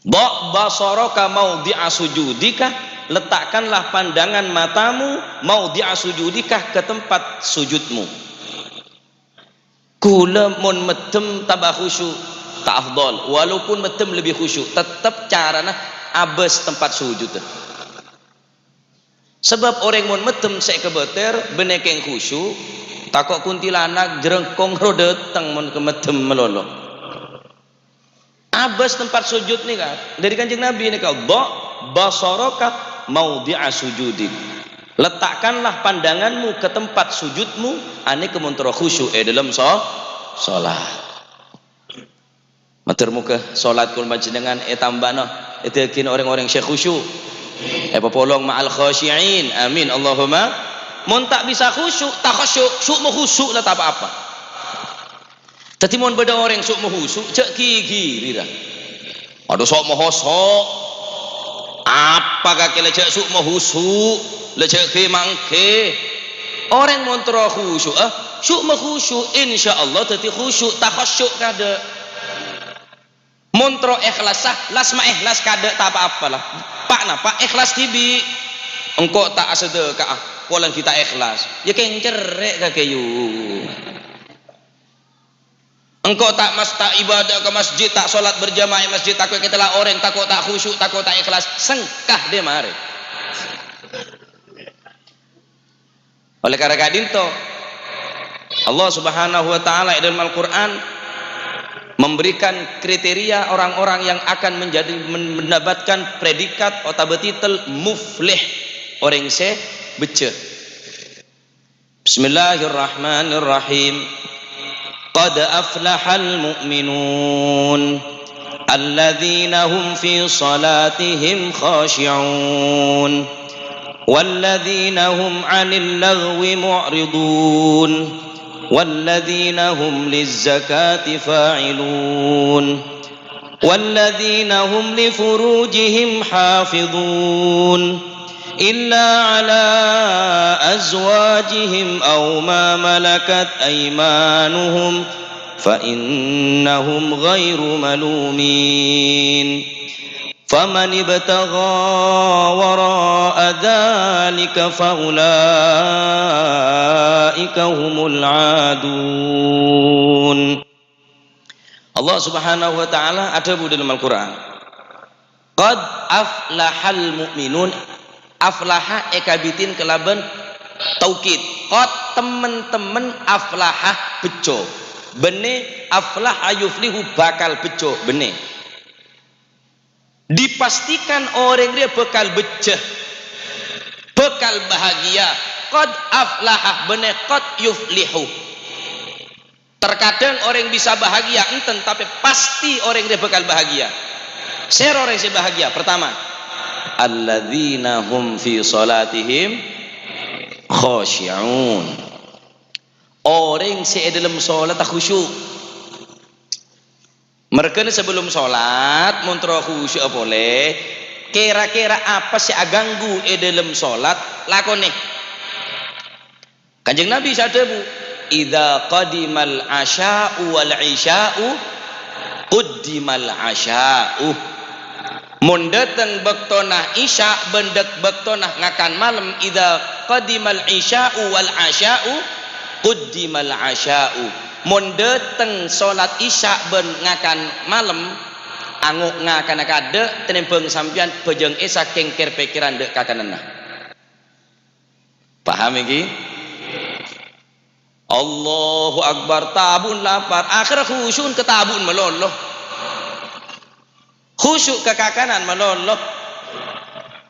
"Dha' basaraka maudhi'a sujudika," letakkanlah pandangan matamu, "maudhi'a sujudika," ke tempat sujudmu. Kaulâ mon mèddhem tamba khusyuk, ta' afdhal. Walaupun mèddhem lebbi khusyuk, tettep carana abâs tempat sujud. Sabâb orèng mon mèddhem sè èkabâtèr bânnè kèng khusyuk, tako' kuntilanak jhârângkong ro dâteng mon ka mèddhem malolo. Abâs tempat sujud nèka, dâri Kanjeng Nabi nèka, "Dha' basaraka maudhi'a sujudik." Letakkanlah pandanganmu ke tempat sujudmu, anèka mon terro khusyuk è dâlem so-, shalat. Mator moghâ shalat kaulâ panjhennengngan ètambâna, èdhâgginah rèng-orèng sè khusyuk. Èpapolong ma'al khasyi'in. Amin, Allahumma. Mon ta' bisa khusyuk, ta' khusyuk, su' mahusu' la ta' pa-apa. Dhâddhi mon bâdâ orèng su' mahusu', jhâ' ghighiri, ra. Adhu, su' mahusu'. Apa kakè la jhâ' su' mahusu', la jhâ' ghi-mangghi. Orèng mon terro khusyu'â, syu'ma khusyuk, insyaallah dhâddhi khusyuk, takhasyyu' kadâ'. Mon terro ikhlas, sah, las ma' ikhlas kadâ' ta' pa-apa la. Pa' napa ikhlas dhibi'. Engko' ta' asadhâka'a, polana ghi' ta' ikhlas. Ya kèng cerrè' kakè, yu. Engko' ta' mas-, ta' ibadah ka masjid, ta' sholat berjamaah è masjid, tako' èkatella orèng, tako' ta' khusyuk, tako' ta' ikhlas, sengka dhimma arè. Oleh karena ka'dinto, Allah Subhanahu wa Ta'ala è dâlem Al-Qur'an memberikan kriteria orang-orang yang akan menjadi, men-, mendapatkan predikat otabâ titel muflih, orèng sè beccè. Bismillahirrahmanirrahim. Qad aflahal mu'minun, alladzina hum fi salatihim khashi'un, walladzina hum 'anil laghwi mu'ridun, walladzina hum lizzakati fa'ilun. والذين هم لفروجهم حافظون إلا على أزواجهم أو ما ملكت أيمانهم فإنهم غير ملومين. فمن ابتغى وراء ذلك فأولئك هم العادون. Allah Subhanahu wa Ta'ala adhâbu dâlem Al-Qur'an, "Qad aflahal mu'minun." Aflaha èkabidhin kalabân taukid. Qad, temmen-temmen, aflaha, beccè. Bânnè, aflaha yuflihu, bhâkal beccè. Bânnè. Dipastikan orèng rèya bhâkal beccè, bhâkal bahagia. Qad aflaha, bânnè qad yuflihu. Terkadang orèng bisa bahagia, enten, tapè pastè orèng rèya bhâkal bahagia. Sèra orèng sè bahagia? Pertama, alladzina hum fi shalatihim khashi'un. Orèng sè è dâlem sholatta khusyuk. Marghâna sabellum sholat, mon terro khusyu'â polè, kèra-kèra apa sè aghânggu è dâlem sholat, lakonè. Kanjeng Nabi sè adhâbu, "Idza qadimal asya'u wal isya'u, quddimal asya'u." Mon dâteng bâktona isya bân dâk-, bâktona ngakan malem, "Idza qadimal isya'u wal asya'u, quddimal asya'u." Mon dâteng sholat isya bân ngakan malem, ango' ngakanna kadâ', tenembhâng sampèyan bhâjâng isya kèng kèr-pèkkèran dâ' kakananna. Paham ènggi? Allahu Akbar, tabu'na lapar, akhèrra khusyu'na ka tabu'na malolo. Khusyuk ka kakanan malolo.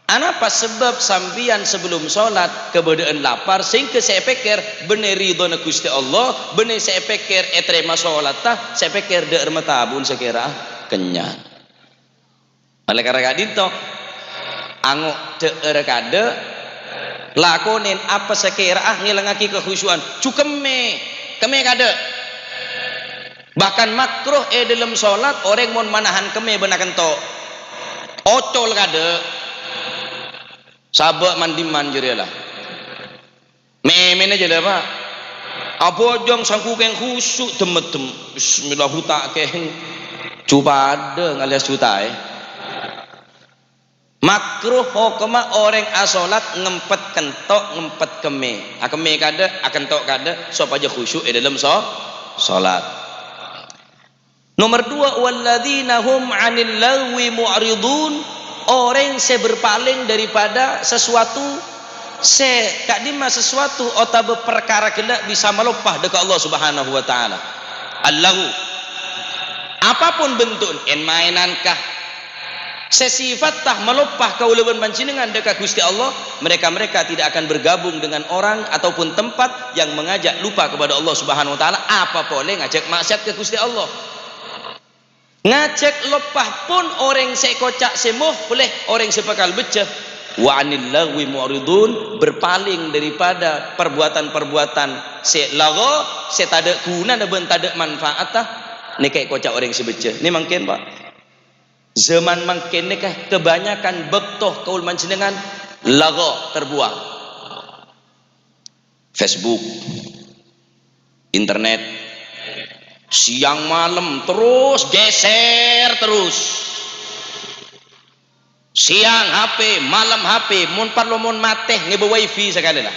Anapa sabâb sampèyan sabellum sholat kabâdâ'ân lapar, sehingga sè èpèkkèr bânnè ridhona Ghustè Allah, bânnè sè èpèkkèr ètarèma sholatta, sè èpèkkèr dâ'remma tabu'na sakèra kennyang. Oleh karena ka'dinto, ango' dâ'ârâ kadâ', lakonè apa sakèra'a ngèlangngaghi kakhusyu'an, jhu kemmè, kemmè kadâ'. Bahkan makruh è dâlem sholat orèng mon manahan kemmè bân akento'. Ocol kadâ'. Sabâ' man-dimman jârèya la. Mè'-mè'na jâ la, Pa'. Abhâjâng sangghu kèng khusyuk, dem-meddem. Bismillah, hu ta' kèng. Jhu padâ alias jhu taè. Makruh hokomma orèng asholat ngempet kento', ngempet kemmè. Akemmè kadâ', akento' kadâ', sopajâ khusyuk è dâlem so-, sholat. Nomer duwâ', "Walladzina hum 'anil laghwi mu'ridun", orèng sè berpaling daripada sesuatu sè ka'dimma sesuatu otabâ parkara ghellâ' bisa maloppa dâ' ka Allah Subhanahu wa Ta'ala. Al-laghw. Apapun bentukna, en-maènan kah, sè sifatta maloppa kaulâ bân panjhennengngan dâ' ka Ghustè Allah, mereka-mereka tidak akan bergabung dengan orang ataupun tempat yang mengajak lupa kepada Allah Subhanahu wa Ta'ala, apa polè ngajhâk ma'siyat ka Ghustè Allah. Ngajhâk loppa pon orèng sè èkoca' sè muflih, orèng sè bhâkal beccè. "Wa 'anil laghwi mu'ridun", berpaling daripada perbuatan-perbuatan sè lagho, sè tadâ' ghunana bân tadâ' manfaatta, nèka èkoca' orèng sè beccè. Nè mangkèn, Pa'. Zaman mangkèn nèka kebanyakan bâkto kaulâ panjhennengngan lagho terbuang. Facebook, internet, siang malem terros gheser terros. Siang H P, malem H P, mon parlo mon matè ngèbâ wifi sakalè la.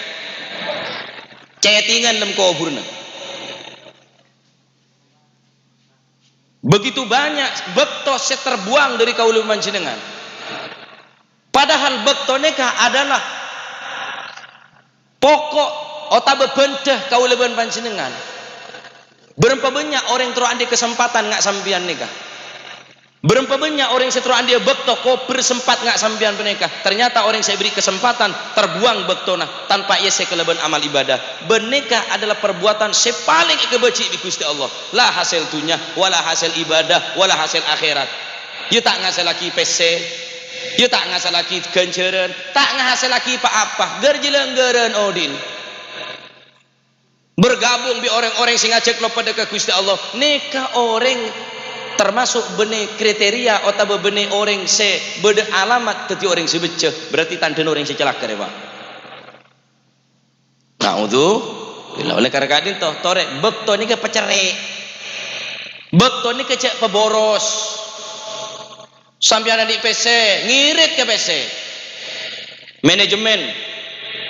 Chattingan lem kobhurrâ. Begitu banyak bâkto sè terbuang dâri kaulâ panjhennengngan. Padahal bâkto nèka adalah poko' otabâ bhândhâ kaulâ bân panjhennengngan. Bârâmpa bânnya' orèng terro andi' kasempadhân nga' sampèyan nèka? Bârâmpa bânnya' orèng sè terro andi' bâkto kobhur sempat nga' sampèyan panèka? Ternyata orèng sè èberri' kasempadhân terbuang bâktona tanpa èyèssè kalabân amal ibadah. Bân nèka adalah perbuatan sè palèng èkabâji' bi' Ghustè Allah. La hasèl dhunnya, wala hasèl ibadah, wala hasèl akhèrat. Iyâ ta' ngasalaghi pèssè, iyâ ta' ngasalaghi ghânjhârân, ta' ngasalaghi pa-apa, ghâr jhâlângghârân odi'na. Bergabung bi' orèng-orèng sè ngajhâk loppa dâ' ka Ghustè Allah. Nèka orèng termasuk bânnè kriteria otabâ bânnè orèng sè bâdâ alamat dhâddhi orèng sè beccè, berarti tandhâna orèng sè calaka rèya, Pa'. Na'udzubillah. Oleh karena ka'dinto, torè, bâkto nèka pacerrè'. Bâkto nèka jhâ' paboros. Sampèyan andi' pèssè, ngirit ka pèssè. Manajemen,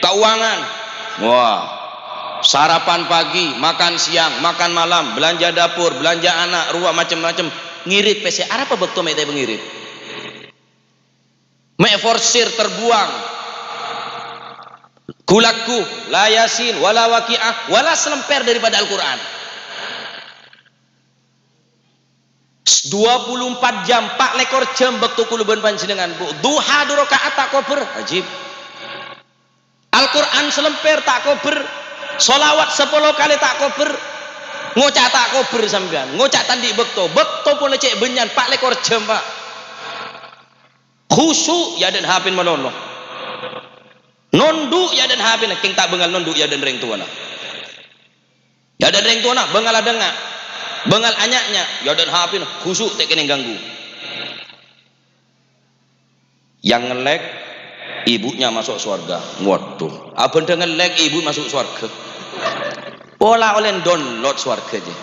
keuangan. Wah, sarapan pagi, makan siang, makan malam, belanja dapur, belanja anak, rowa macem-macem. Ngirit pèssè. Arapa bâkto mè' ta' èpangirit? Mè' forsir terbuang. Ghu-lagghu, la Yasin, wala Waqiah, wala salemper daripada Al-Qur'an. Dua puluh empat jam, pa' lèkor jam bâkto kaulâ bân panjhennengngan, Bu. Duha du raka'at ta' kobhur, ajib. Al-Qur'an salemper ta' kobhur, sholawat sapolo kalè ta' kobhur, ngoca' ta' kobhur sampèyan, ngoca' ta' andi' bâkto, bâkto polè cè' bânnya'an, pa' lèkor jam, Pa'. Khusu' è adâ'na H P-na malolo. Nondhu' è adâ'na H P-na, kèng ta' bângal nondhu' è adâ'na rèng towana. È adâ'na rèng towana, bângal adhânga', bângal anya'nya', è adâ'na H P-na, khusu' ta' kènè' ganggu. Yang nge-like, ibunya masuk surga. Waduh, abâ' nge-like ibu masuk surga. Pola ollè download surga jiyâ.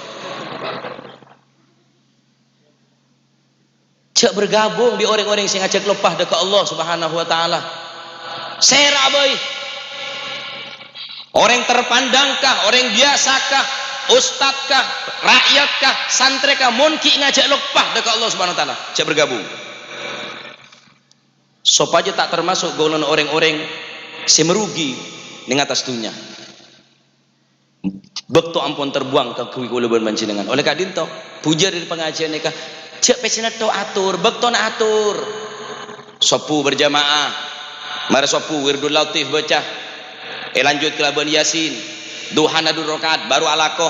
Jhâ' bergabung bi' orèng-orèng sè ngajhâk loppa dâ' ka Allah Subhanahu wa Ta'ala. Sèra bhâi. Orèng terpandang kah, orèng biyasa kah, ustad kah, rakyat kah, santrè kah, mon ghi' ngajhâk loppa dâ' ka Allah Subhanahu wa Ta'ala, jhâ' bergabung. Sopajâ ta' termasuk golongan orèng-orèng sè marugi neng attas dhunnya. Bâkto ampon terbuang kaangghuy kaulâ bân panjhennengngan. Oleh ka'dinto, bujâr dâri pangajiân nèka, jhâ' pèssèna tho ator, bâktona ator. Sobbhu berjamaah, marè sobbhu wirdul latif bâca, èlanjut kalabân Yasin, duhana du raka'at, bhuru alako.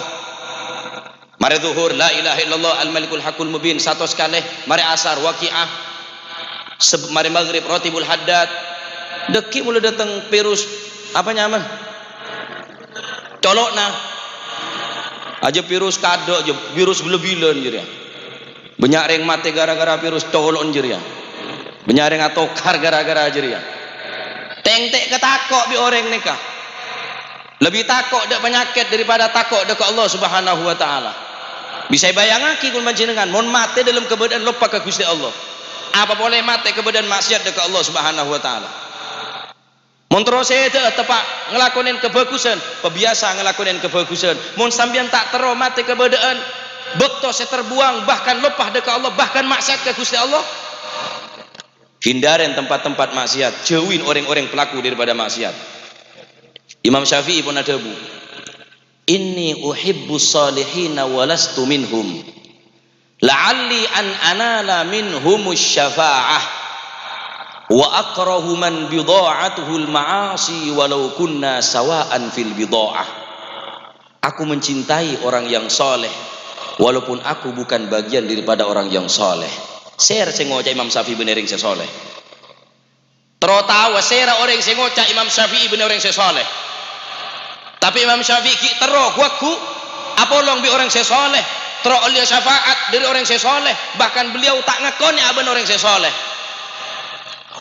Marè Zuhur, La ilaha illallah al-malikul haqqul mubin, satos kalè. Marè Asar, Waqiah. Seb-, marè Maghrib, Ratibul Haddad. Dâgghi' molo dâteng virus, apa nyamana? Colo'na. Ajâ virus kadâ', ajâ virus bilân-bilân jârèya. Bânnya' rèng matè gara-gara virus colo'na jârèya. Bânnya' rèng atokar gara-gara jârèya. Tèng-tèng katako' bi' orèng nèka. Lebbi tako' dâ' panyakèt daripada tako' dâ' ka Allah Subhanahu wa Ta'ala. Bisa èbâjângaghi, ghun panjhennengngan, mon matè dâlem kabâdâ'ân loppa ka Ghustè Allah. Apa polè matè kabâdâ'ân ma'siyat dâ' ka Allah Subhanahu wa Ta'ala. Mon terro sèdhâ'â teppa' ngalakonè kabhâghusân, pabiyasa ngalakonè kabhâghusân. Mon sampèyan ta' terro matè kabâdâ'ân bâkto sè terbuang, bahkan loppa dâ' ka Allah, bahkan ma'siyat ka Ghustè Allah. Hindari tempat-tempat maksiat, jauhi orèng-orèng pelaku daripada maksiat. Imam Syafi'i pon adhâbu, "Inni uhibbus shalihina wa lastu minhum. La'alli an anala minhumus syafa'ah. Wa akrahu man bidha'atuhul ma'asi walau kunna sawa'an fil bidha'ah." Aku mencintai orang yang saleh, walaupun aku bukan bagian daripada orang yang saleh. Sèra sè ngoca' Imam Syafi'i bân orèng sè saleh. Terro tao sèra orèng sè ngoca' Imam Syafi'i bân orèng sè saleh. Tapè Imam Syafi'i ghi' terro ghu-lagghu apolong bi' orèng sè saleh, terro ollè syafaat dâri orèng sè saleh, bahkan beliau ta' ngakonè abâ'na orèng sè saleh.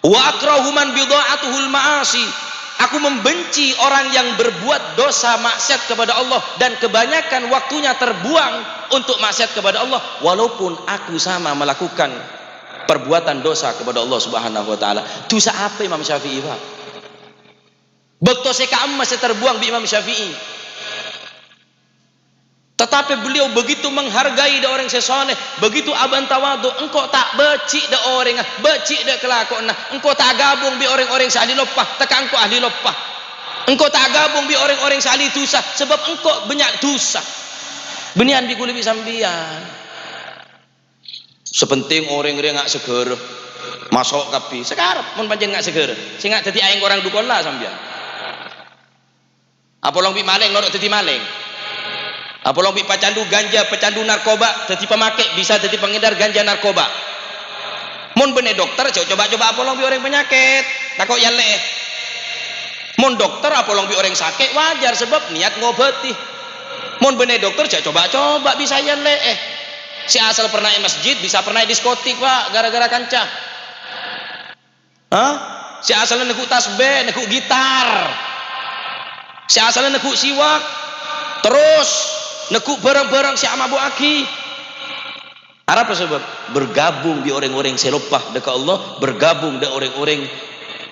Wa akrahu man bidha'atuhul ma'asi. Aku membenci orang yang berbuat dosa maksiat kepada Allah dan kebanyakan waktunya terbuang untuk maksiat kepada Allah, walaupun aku sama melakukan perbuatan dosa kepada Allah Subhanahu wa Ta'ala. Dusa apa Imam Syafi'i, Pak? Bâkto sè ka'imma sè terbuang bi' Imam Syafi'i. Tetapi beliau begitu menghargai dâ' orèng sè soleh, begitu abân tawadu', engko' ta' bâji' dâ' orèngnga, bâji' dâ' kalakowanna, engko' ta' agabung bi' orèng-orèng sè ahli loppa, tèka engko' ahli loppa. Engko' ta' agabung bi' orèng-orèng sè ahli dusa, sabâb engko' bânnya' dusa. Bânnèyan bi' kulâ bi' sampèyan. Sè pentèng orèng rèya nga' saghârâ, maso' kabbhi. Sakarep mon pancèn nga' saghârâ, sè nga' dhâddhi aèng korang du kolla sampèyan. Apolong bi' malèng, noro' dhâddhi malèng. Apolong bi' pacandu ganja, pacandu narkoba, dhâddhi pamakè, bisa dhâddhi pangèdar ganja narkoba. Mon bânnè dokter, jhâ' coba-coba apolong bi' orèng panyakèt, tako' èyallè'è. Mon dokter apolong bi' orèng sakè', wajar, sabâb niyat ngobâdhi. Mon bânnè dokter, jhâ' coba-coba bisa èyallè'è. Sè asal pernah è masjid, bisa pernah è diskotik, Pak, gara-gara kanca. Hah? Sè asalla neggu' tasbih, neggu' gitar. Sè asalla neggu' siwak. Terros neggu' bhârâng-bhârâng sè amabu'aghi. Arapa sabâb? Bergabung bi' orèng-orèng sè loppa dâ' ka Allah, bergabung dâ' orèng-orèng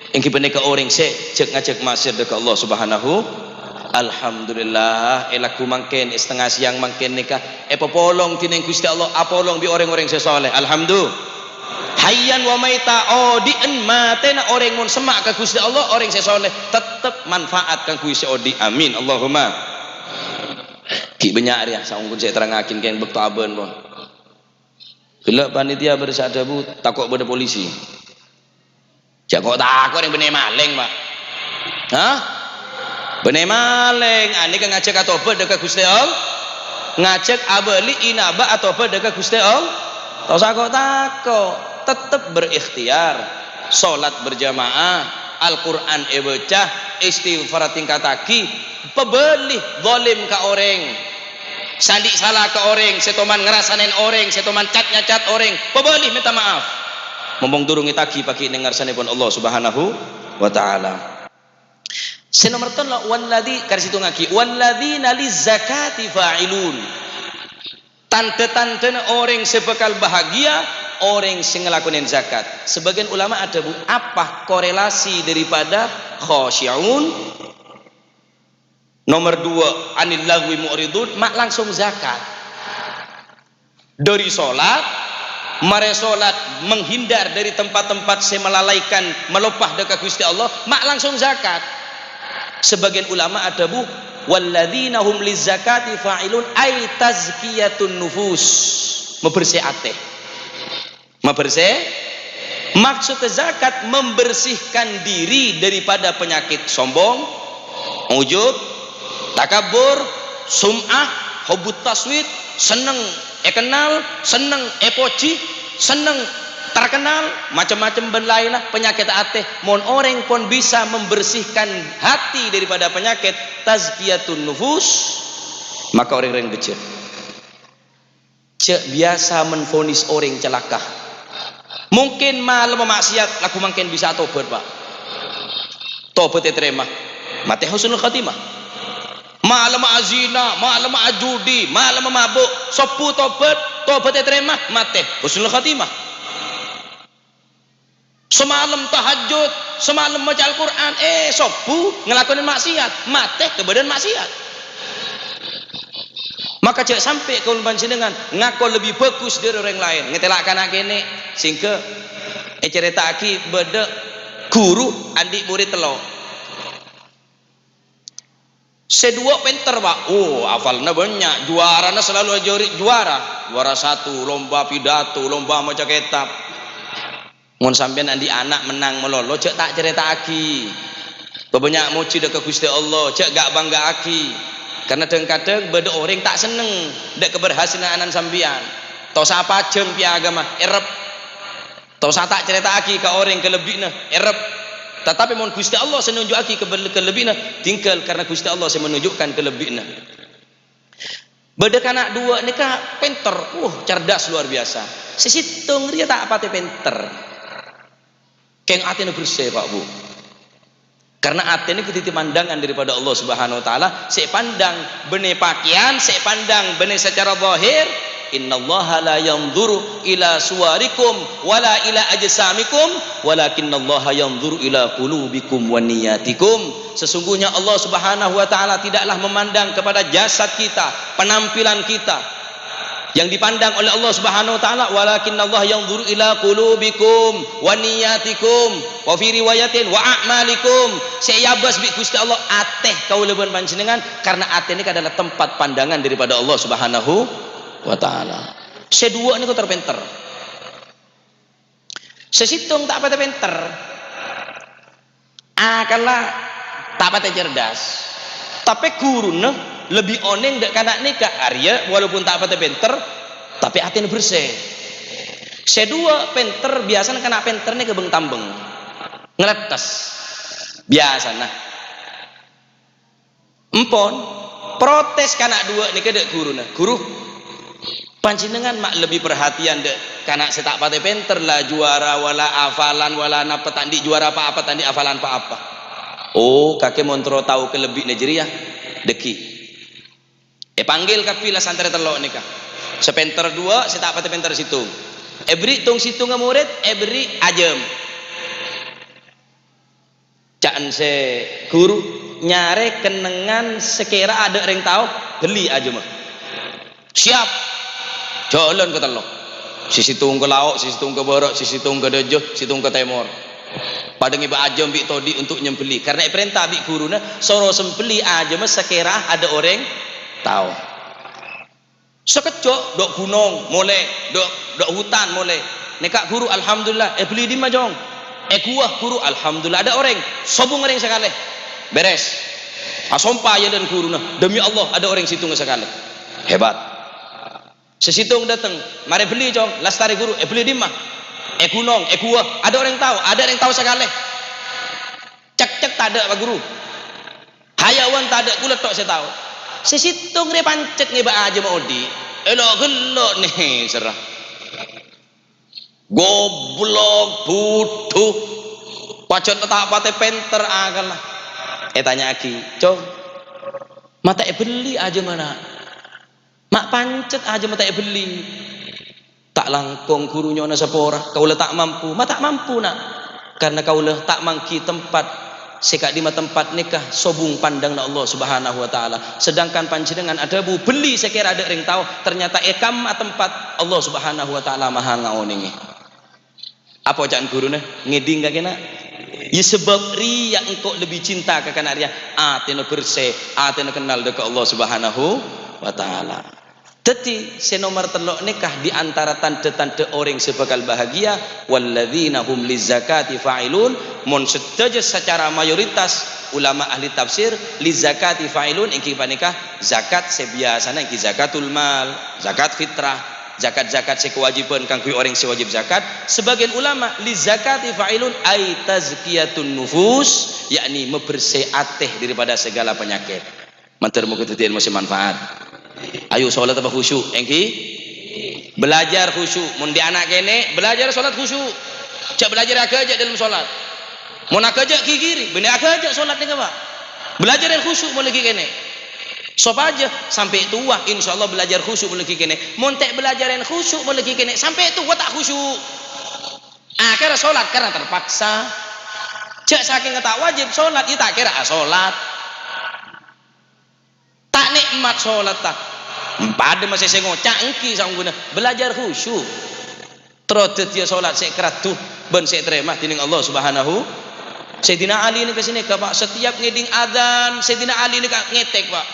èngghi panèka orèng sè jhâk-ngajhâk maksiat dâ' ka Allah Subhanahu. Alhamdulillah, è lagghu mangkèn, è satengnga sèyang mangkèn nèka, èpapolong dhinèng Ghustè Allah, apolong bi' orèng-orèng sè soleh. Alhamdulillah. Hayyan wa maita, odi'en matèna orèng mon semma' ka Ghustè Allah, orèng sè soleh, tettep manfaat kaangghuy sè odi'. Amin. Allahumma. Ghi' bânnya' rèya saongghuna sè èterrangngaghi kèng bâkto abân, pon. Ghellâ' panitia bârâs adhâbu tako' bâdâ polisi. Jhâ' ko'-tako' rèng bânnè malèng, Pak. Hah? Bânnè malèng, anèka ngajhâk atobât dâ' ka Ghustè Allah. Ngajhâk abâli inaba atobât dâ' ka Ghustè Allah. Ta' osa ko'-tako', tettep berikhtiar. Sholat berjamaah, Al-Qur'an èbâca, istighfar tingkattaghi, pabâli zalim ka orèng. Sè andi' sala ka orèng, sè toman ngarasanè orèng, sè toman cat-nyacat orèng, pabâli mènta maaf. Mompong durung ètaghi paghi' neng ngarsanèpon Allah Subhanahu wa Ta'ala. Sè nomer tello', walladzi, karè sèttongngaghi, "Walladzina lizzakati fa'ilun." Tandhâ-tandhâna orèng sè bhâkal bahagia, orèng sè ngalakonè zakat. Sebagian ulama adhâbu, apa korelasi daripada khasyi'un? Nomer duwâ', "Anil laghwi mu'ridun", ma' langsung zakat. Dâri sholat, marè sholat menghindar dari tempat-tempat sè malalaikan, maloppa dâ' ka Ghustè Allah, ma' langsung zakat. Sebagian ulama adhâbu, "Walladzina hum lizzakati fa'ilun", ay tazkiyatun nufus, mabersè atè. Mabersè, maksud zakat membersihkan diri daripada penyakit sombong, ujub, takabur, sum'ah, hubbut taswit, senneng èkennal, senneng èpojhi, senneng terkenal, macem-macem bân laènna, penyakit atè. Mon orèng pon bisa membersihkan hati daripada penyakit tazkiyatun nufus, maka orèng-orèng beccè'. Jhâ' biyasa menvonis orèng calaka. Mungkin malemma maksiat, lagghu mangkèn bisa atobât, Pak. Tobât ètarèma, matè husnul khatimah. Malemma azina, malemma ajudi, malemma mabuk, sobbhu tobât, tobât ètarèma, matè husnul khatimah. Samalem tahajjud, samalem maca Al-Qur'an, eh, sobbhu ngalakonè maksiat, matè kabâdâ'ân maksiat. Maka jhâ' sampè' kaulâ panjhennengngan ngako lebbi bhâghus dâri orèng laèn. Ngètèla' kana' kènè', sèngghâ ècarèta'aghi bâdâ ghuru andi' morèd tello'. Sè duwâ' pènter, Pak. Oh, hafalna bânnya'. Juarana selalu ajâri juara. Juara satu, lomba pidato, lomba maca kètab. Mon sampèyan andi' ana' mennang malolo, jhâ' ta' carèta'aghi. Pabânnya' mojhi dâ' ka Ghustè Allah, jhâ' gha'-bângga'aghi. Karna dhâng-kadhâng bâdâ orèng ta' senneng dâ' kaberhasilan ana'na sampèyan. Ta' osa pajhâng piagama, èrep. Ta' osa ta' carèta'aghi ka orèng kalebbi'na, èrep. Tatapi mon Ghustè Allah sè nonjhu'aghi kabel-, kalebbi'na, tinggal karna Ghustè Allah sè menunjukkan kalebbi'na. Bâdâ kana' duwâ' nèka pènter, wuh, cerdas luar biasa. Sè sèttong rèya ta' patè pènter. Kèng atèna bersè, Pak, Bu. Karena atè nèka dhâddhi pandangan daripada Allah Subhanahu wa Ta'ala. Sè èpandang bânnè pakèyan, sè èpandang bânnè sacara zahir. "Innallaha la yanzuru ila suwarikum wala ila ajsamikum, walakinnallaha yanzuru ila qulubikum wa niyatikum." Sesungguhnya Allah Subhanahu wa Ta'ala tidaklah memandang kepada jasad kita, penampilan kita, yang dipandang oleh Allah Subhanahu wa Ta'ala, "Walakinnallaha yanzuru ila qulubikum wa niyatikum, wa fi riwayatin wa a'malikum." Sè èabâs bi' Ghustè Allah atè kaulâ bân panjhennengngan, karena atè nèka adalah tempat pandangan daripada Allah Subhanahu wa Ta'ala. Sè duwâ' nèko ter-pènter. Sè sèttong ta' patè pènter, akkalla ta' patè cerdas, tapè ghuruna lebbi onèng dâ' kana' nèka, arèya walaupun ta' patè pènter, tapè atèna bersè. Sè duwâ' pènter, biyasana kana' pènter nèka beng-tambeng, ngalettes, biyasana. Empon, protes kana' duwâ' nèka dâ' ghuruna, "Ghuru, panjhennengngan ma' lebbi parhatèyan dâ' kana' sè ta' patè pènter, la juwara, wala afalan, wala napa, ta' andi' juwara pa-apa, ta' andi' afalan pa-apa." "Oh, kakè mon terro tao kalebbi'na jârèya, dâggi'." Èpanggil kabbhi la santrè tello' nèka. Sè pènter duwâ', sè ta' patè pènter sèttong. Èberri' tong-sèttongnga morèd, èberri' ajâm. Ca'na sè ghuru, "Nyarè kennengngan sè kèra adâ' rèng tao, bellè ajâmma." "Siap." Jhâlân katello'. Sè sèttong ka lao', sè sèttong ka bârâ', sè sèttong ka dâjâ, sèttong ka tèmor. Padâ ngèbâ ajâm bi' todi' untuk nyembelli. Karena èparènta bi' ghuruna, "Soro sembelli ajâmma sè kèra adâ' orèng tao." Sakejjhâ', dâ' ghunong molè, dâ', dâ' hutan molè. "Nèka, Ghuru, alhamdulillah." "Èbellè dimma, Cong?" "È ghuwâ, Ghuru." "Alhamdulillah, adâ' orèng. Sobung orèng sakalè." Bèrès. Asompa è adâ'na ghuruna, "Demi Allah, adâ' orèng sèttongnga sakalè." Hebat. Sè sèttong dâteng, "Marè bellè, Cong." "Lastarè, Ghuru." "Èbellè dimma?" "È ghunong, è ghuwâ. Adâ' orèng tao?" "Adâ' orèng tao sakalè." "Cekcek tadâ', Pa' Ghuru. Hayawan tadâ', kaulâ tho' sè tao." Sè sèttong rè pancet ngèbâ ajâmma odi'. Èlo'-ghello' nèsèrra. Goblok, budhu. Pajhât ta' patè pènter akkalla. Ètanya'aghi, "Cong, ma' ta' èbellè ajâmma, Na'?" "Ma' pancet ajâmma ta' èbellè." "Ta' langkong, Ghuru, nyo'ona sapora. Kaulâ ta' mampu." "Ma' ta' mampu, Na'?" "Karna kaulâ ta' mangghi tempat sè ka'dimma tempat nèka sobung pandhângnga Allah Subhanahu wa Ta'ala. Sedangkan panjhennengngan adhâbu bellè sè kèra adâ' rèng tao, ternyata è kamma tempat Allah Subhanahu wa Ta'ala maha ngaonèngè." Apa oca'na ghuruna? "Ngèdhing kakè, Na'. Iyâ, sabâb rèya engko' lebbi cinta ka kana' rèya, atèna bersè, atèna kennal dâ' ka Allah Subhanahu wa Ta'ala." Dhâddhi, sè nomer tello' nèka di antara tandhâ-tandhâ orèng sè bhâkal bahagia, "Walladzina hum lizzakati fa'ilun." Mon sadhâjâ sacara mayoritas ulama ahli tafsir, "lizzakati fa'ilun" èngghi panèka zakat sè biyasana èngghi zakatul mal, zakat fitrah. Zakat-zakat sè kawâjibhân kaangghuy orèng sè wâjib zakat, sabâgiyân ulama, "Lizzakati fa'ilun" ay tazkiyatun nufus, yakni mabersè atè daripada segala penyakit. Mandhâr moghâ dhâddhi èlmo sè manfaat. Ayo, sholat apa khusyuk? Èngghi? Belajar khusyuk. Mon dhi' ana' kènè', belajar sholat khusyuk. Jhâ' belajar aghâjâ' dâlem sholat. Mon aghâjâ' ghighiri, bânnè aghâjâ' sholat nèka, Pa'. Belajar khusyuk mon laghi kènè'. Sopajâ sampè' towa, insyaallah belajar khusyuk mon laghi kènè'. Mon ta' belajar khusyuk mon laghi kènè', sampè' towa ta' khusyuk. Akhèrra sholat karena terpaksa. Jhâ' sakènga ta' wâjib sholat, iyâ ta' kèra asholat. Ta' nè'mat sholatta. Padâ masè sè ngoca' èngghi saongghuna. Belajar khusyuk. Terro dhâddhiyâ sholat sè èkaraddu bân sè ètarèma dhinèng Allah Subhanahu. Sayyidina Ali nèka sanèka, Pa', setiap ngèdhing adzan, Sayyidina Ali nèka ngètèk, Pa'.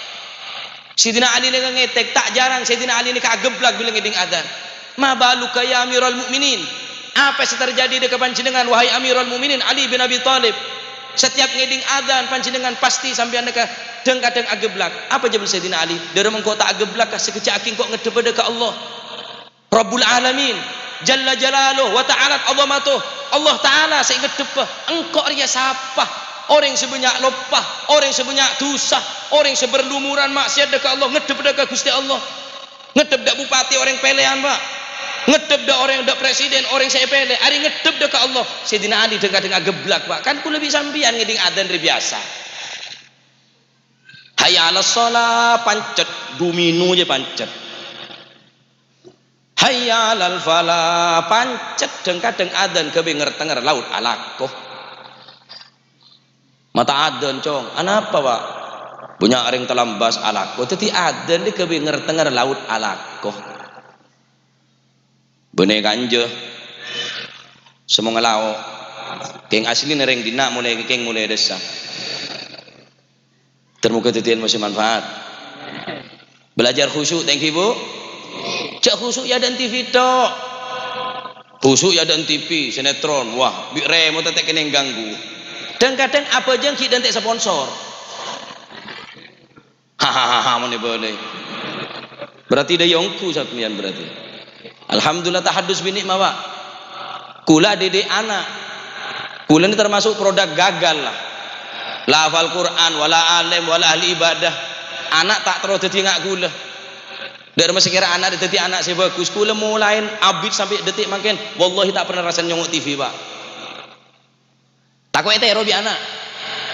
Sayyidina Ali nèka ngètèk, ta' jhârâng Sayyidina Ali nèka ageblak bilâ ngèdhing adzan. "Ma baluka ya Amiral Mukminin? Apa sè terjadi dâ' ka panjhennengngan, wahai Amirul Mukminin Ali bin Abi Thalib? Setiap ngèdhing adzan panjhennengngan pasti sampèyan nèka dhâng-kadhâng ageblak." Apa jâwâbhânna Sayyidina Ali? "Dhârâmma engko' ta' ageblak, ka sakejjhâ' aghi engko' ngeddhâbbhâ dâ' ka Allah Rabbul Alamin, Jalla Jalaluh wa Ta'ala 'Azamatuh. Allah Ta'ala sè ngeddhâbbhâ. Engko' rèya sapa? Orèng sè bânnya' loppa, orèng sè bânnya' dhusa, orèng sè berlumuran maksiat dâ' ka Allah, ngeddhâbbhâ dâ' ka Ghustè Allah. Ngeddhâb dâ' bupati orèng pèlèyan, Pa'. Ngeddhep dâ' orèng, dâ' presiden, orèng sè èpèlè, arèya ngeddhep dâ' ka Allah. Sayyidina Ali dhâng-kadhâng ageblak, Pak. Kan kulâ bi' sampèyan ngèdhing adzan rè biyasa. Hayya 'alas shalah, pancet, domino jâ pancet. Hayya 'alal falah, pancet, dhâng-kadhâng adzan ghâbây ngèr-tengngèr laot alako. Mata adzan, Cong. Anapa, Pak? Bânnya' orèng talambâs alako. Dhâddhi adzan rè ghâbây ngèr-tengngèr laot alako. Bânnè kanja. Sè mongè lao'. Kèng aslina rèng dinna' molaè kèng molaè dâssa. Ter-moghâ dhâddhiyân mosè manfaat. Belajar khusyuk, thank you, Bu. Jhâ' khusyuk è adâ'na T V tok. Khusyuk è adâ'na T V, sinetron, wah, bi' remot tè' kennèng ganggu. Dhâng-kadhâng abhâjâng ghi' dântè' sponsor. Hahaha, mon èbâlâi. Berarti dâ' iyâ ongghu sampèyan berarti. Alhamdulillah, tahaddus bi' ni'ma, Pak. Kulâ didik ana'. Kulâ ini termasuk produk gagal lah. La hafal Quran, wala alim, wala ahli ibadah. Ana' ta' terro dhâddhi nga' kulâ. Dâ' remma sè kèra ana' dhâddhi ana' sè bhâghus. Kulâ molaè abit sampè' dhâddhi mangkèn. Wallahi ta' pernah arassa nyongngo' T V, Pak. Tako' ètèro bi' ana'.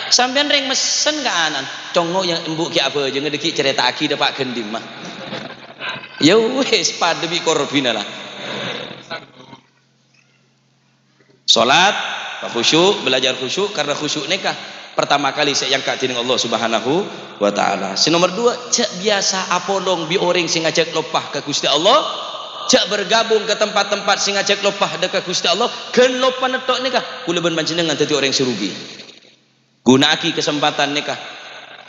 Sampèyan rèng messen ka ana'na. Congngo' yâ embu' ghi' abhâjângnga dâgghi' carèta'aghi dâpa' ghândhimma. Yâ wis, padâ bi' korbina la. Salat, khusyuk, belajar khusyuk, karena khusyuk nèka pertama kali sè èangka' dâri Allah Subhanahu wa Ta'ala. Sè nomer dua, jhâ' biyasa apolong bi' orèng sè ngajhâk loppa ka Ghustè Allah. Jhâ' bergabung ka tempat-tempat sè ngajhâk loppa dâ' ka Ghustè Allah. Ghân loppana tok nèka, kulâ bân panjhennengngan dhâddhi orèng sè rugi. Ghuna'aghi kasempadhân nèka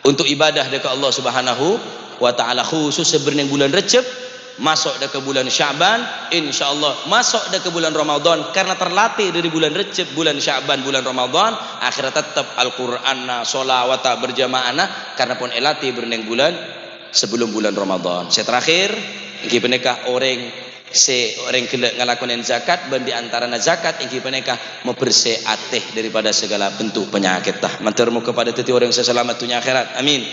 untuk ibadah dâ' ka Allah Subhanahu wa Ta'ala, khusus sè bârnèng bulân Rejjeb, maso' dâ' ka bulân Sya'ban, insyaallah maso' dâ' ka bulân Ramadan, karena terlatih dâri bulân Rejjeb, bulân Sya'ban, bulân Ramadan, akhirnya tettep Al-Qur'anna, sholawata berjamaahna, karena pon èlatih bârnèng bulân sebelum bulân Ramadan. Sè terakhir, ènggi panèka orèng sè orèng ghellâ' ngalakonè zakat, bân di antarana zakat ènggi panèka mabersè atè daripada segala bentuk penyakètta. Mandhâr moghâ padâ dhâddhi orèng sè salamet dhunnya akhèrat. Amin.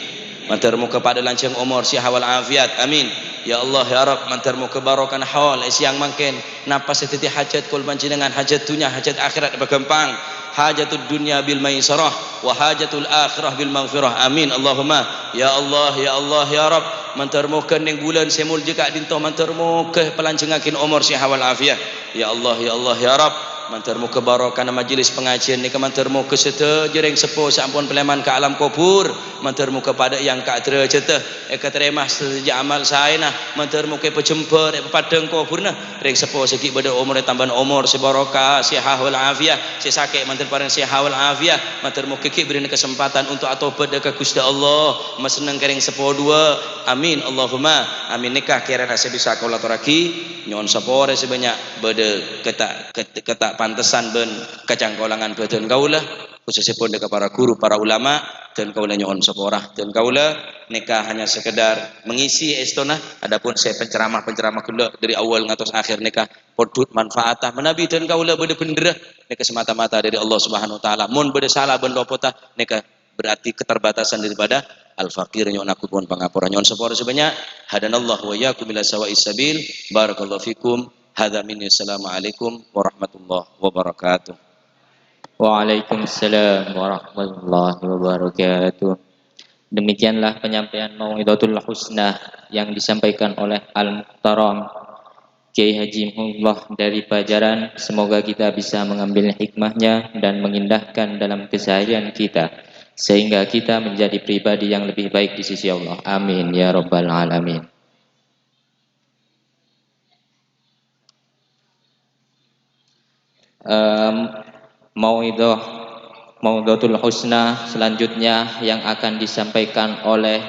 Mandhâr moghâ padâ lanjhâng omor, sehat wal afiat. Amin. Ya Allah, ya Rabb, mandhâr moghâ barokana haul è sèyang mangkèn. Napa sè dhâddhi hajat kaulâ panjhennengngan, hajat dhunnya, hajat akhèrat èpaghâmpang. Hajatud dunya bil maisarah, wa hajatul akhirah bil maghfirah. Amin. Allahumma. Ya Allah, ya Allah, ya Rabb. Mandhâr moghâ nèng bulân sè molja ka'dinto, mandhâr moghâ palanjhângaghin omor sehat wal afiat. Ya Allah, ya Allah, ya Rabb. Mandhâr moghâ barokana majelis pangajiân nèka, mandhâr moghâ sadhâjâ rèng seppo sè ampon palèman ka alam kobhur, mandhâr moghâ padâ èangka' dârâjhâddhâ, èkatarèma sadhâjâ amal saèna, mandhâr moghâ èpajembhâr, èpapaddhâng kobhurrâ. Rèng seppo sè ghi' bâdâ omorra tambâna omor sè barokah, sehat wal afiat, sè sakè' mandhâr parèng sehat wal afiat, mandhâr moghâ ghi' bèrri'na kasempadhân untuk atobât dâ' ka Ghustè Allah, masenneng ka rèng seppo duwâ'. Amin, Allahumma amin. Nèka kèrana sè bisa kaulâ atorraghi, nyo'on saporè sè bânnya', bâdâ kata', kata', kata' pantessan bân kacangkolangan bhâdhân kaulâ, khususèpon dâ' ka para ghuru, para ulama, dân kaulâ nyo'on sapora. Dân kaulâ nèka hanya sekedar mengisi èstona, adapun sè penceramah-penceramah ghellâ' dâri awal ngantos akhir nèka pondhut manfaatta. Manabi dân kaulâ bâdâ bhendherrâ, nèka semata-mata dâri Allah Subhanahu wa Ta'ala. Mon bâdâ sala bân lopota, nèka berarti keterbatasan daripada al-faqir. Nyo'on aghung pon pangapora. Nyo'on sapora sè bânnya'. Hadanallahu wa iyyakum ila sawa'is sabil. Barakallahu fikum. Hadza minni. Assalamualaikum warahmatullahi wabarakatuh. Waalaikumsalam warahmatullahi wabarakatuh. Demikianlah penyampaian Mau'izatul Husna yang disampaikan oleh Al-Muhtaram Kiai Haji Muhibullah dari Pajaran. Semoga kita bisa mengambil hikmahnya dan mengindahkan dalam keseharian kita, sehingga kita menjadi pribadi yang lebih baik di sisi Allah. Amin ya rabbal alamin. Em, mau'idhah, Mau'idhatul Husna selanjutnya yang akan disampaikan oleh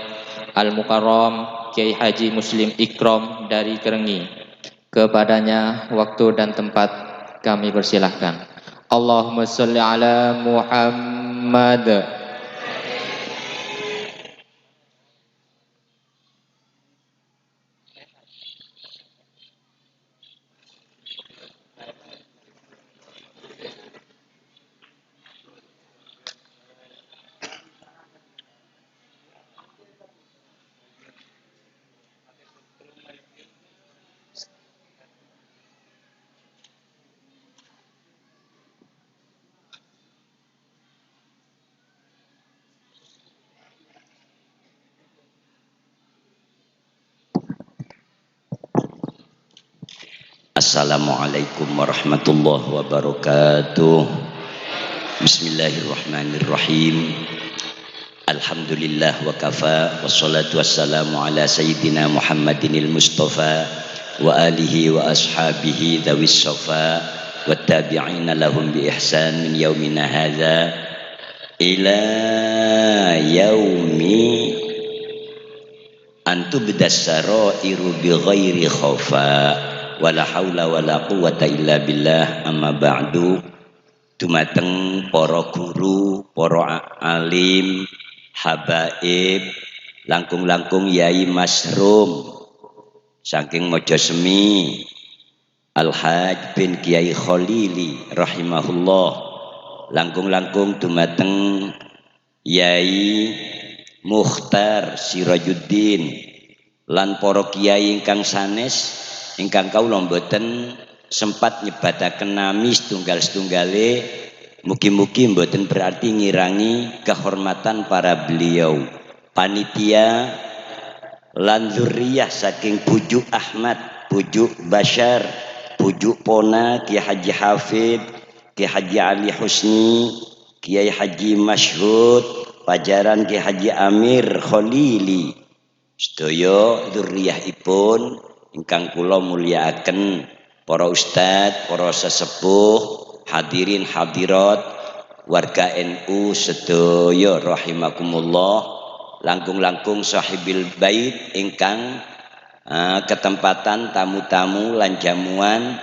Al-Mukarram Kiai Haji Muslim Ikram dari Kerengi. Kepadanya waktu dan tempat kami persilahkan. Allahumma sholli ala Muhammad. Assalamualaikum warahmatullahi wabarakatuh. Bismillahirrahmanirrahim. Alhamdulillah wa kafa, wassalatu wassalamu ala sayyidina Muhammadinil Mustafa wa alihi wa ashabihi dzawis shafa, wa tabi'ina lahum bi ihsan min yaumina hadza ila yaumi an tubdas sarairu bi ghairi khafa, wa la haula wa la quwwata illa billah, amma ba'du. Dumateng para guru, para a-, alim, habaib, langkung-langkung Yai Masrum saking Mojosemi, Al-Haj bin Kiai Kholili rahimahullah, langkung-langkung dumateng Yai Mukhtar Sirajuddin, lan para kiai ingkang sanès, ingkang kaula mboten sempat nyebbataken nami setunggal-setunggalè, mugi-mugi mboten berarti ngirangi kehormatan para beliau. Panitia lan dzurriyyah saking Bujuk Ahmad, Bujuk Basyar, Bujuk Pona, Kiai Haji Hafid, Kiai Haji Ali Husni, Kiai Haji Masyhud, pajaran Kiai Haji Amir Kholili. Sedaya dzurriyyahipun ingkang kula mulyaaken, para ustad, para sesepuh, hadirin hadirat, warga N U sedaya rahimakumullah, langkung-langkung sahibil bait ingkang, eh, ketempatan tamu-tamu lan jamuan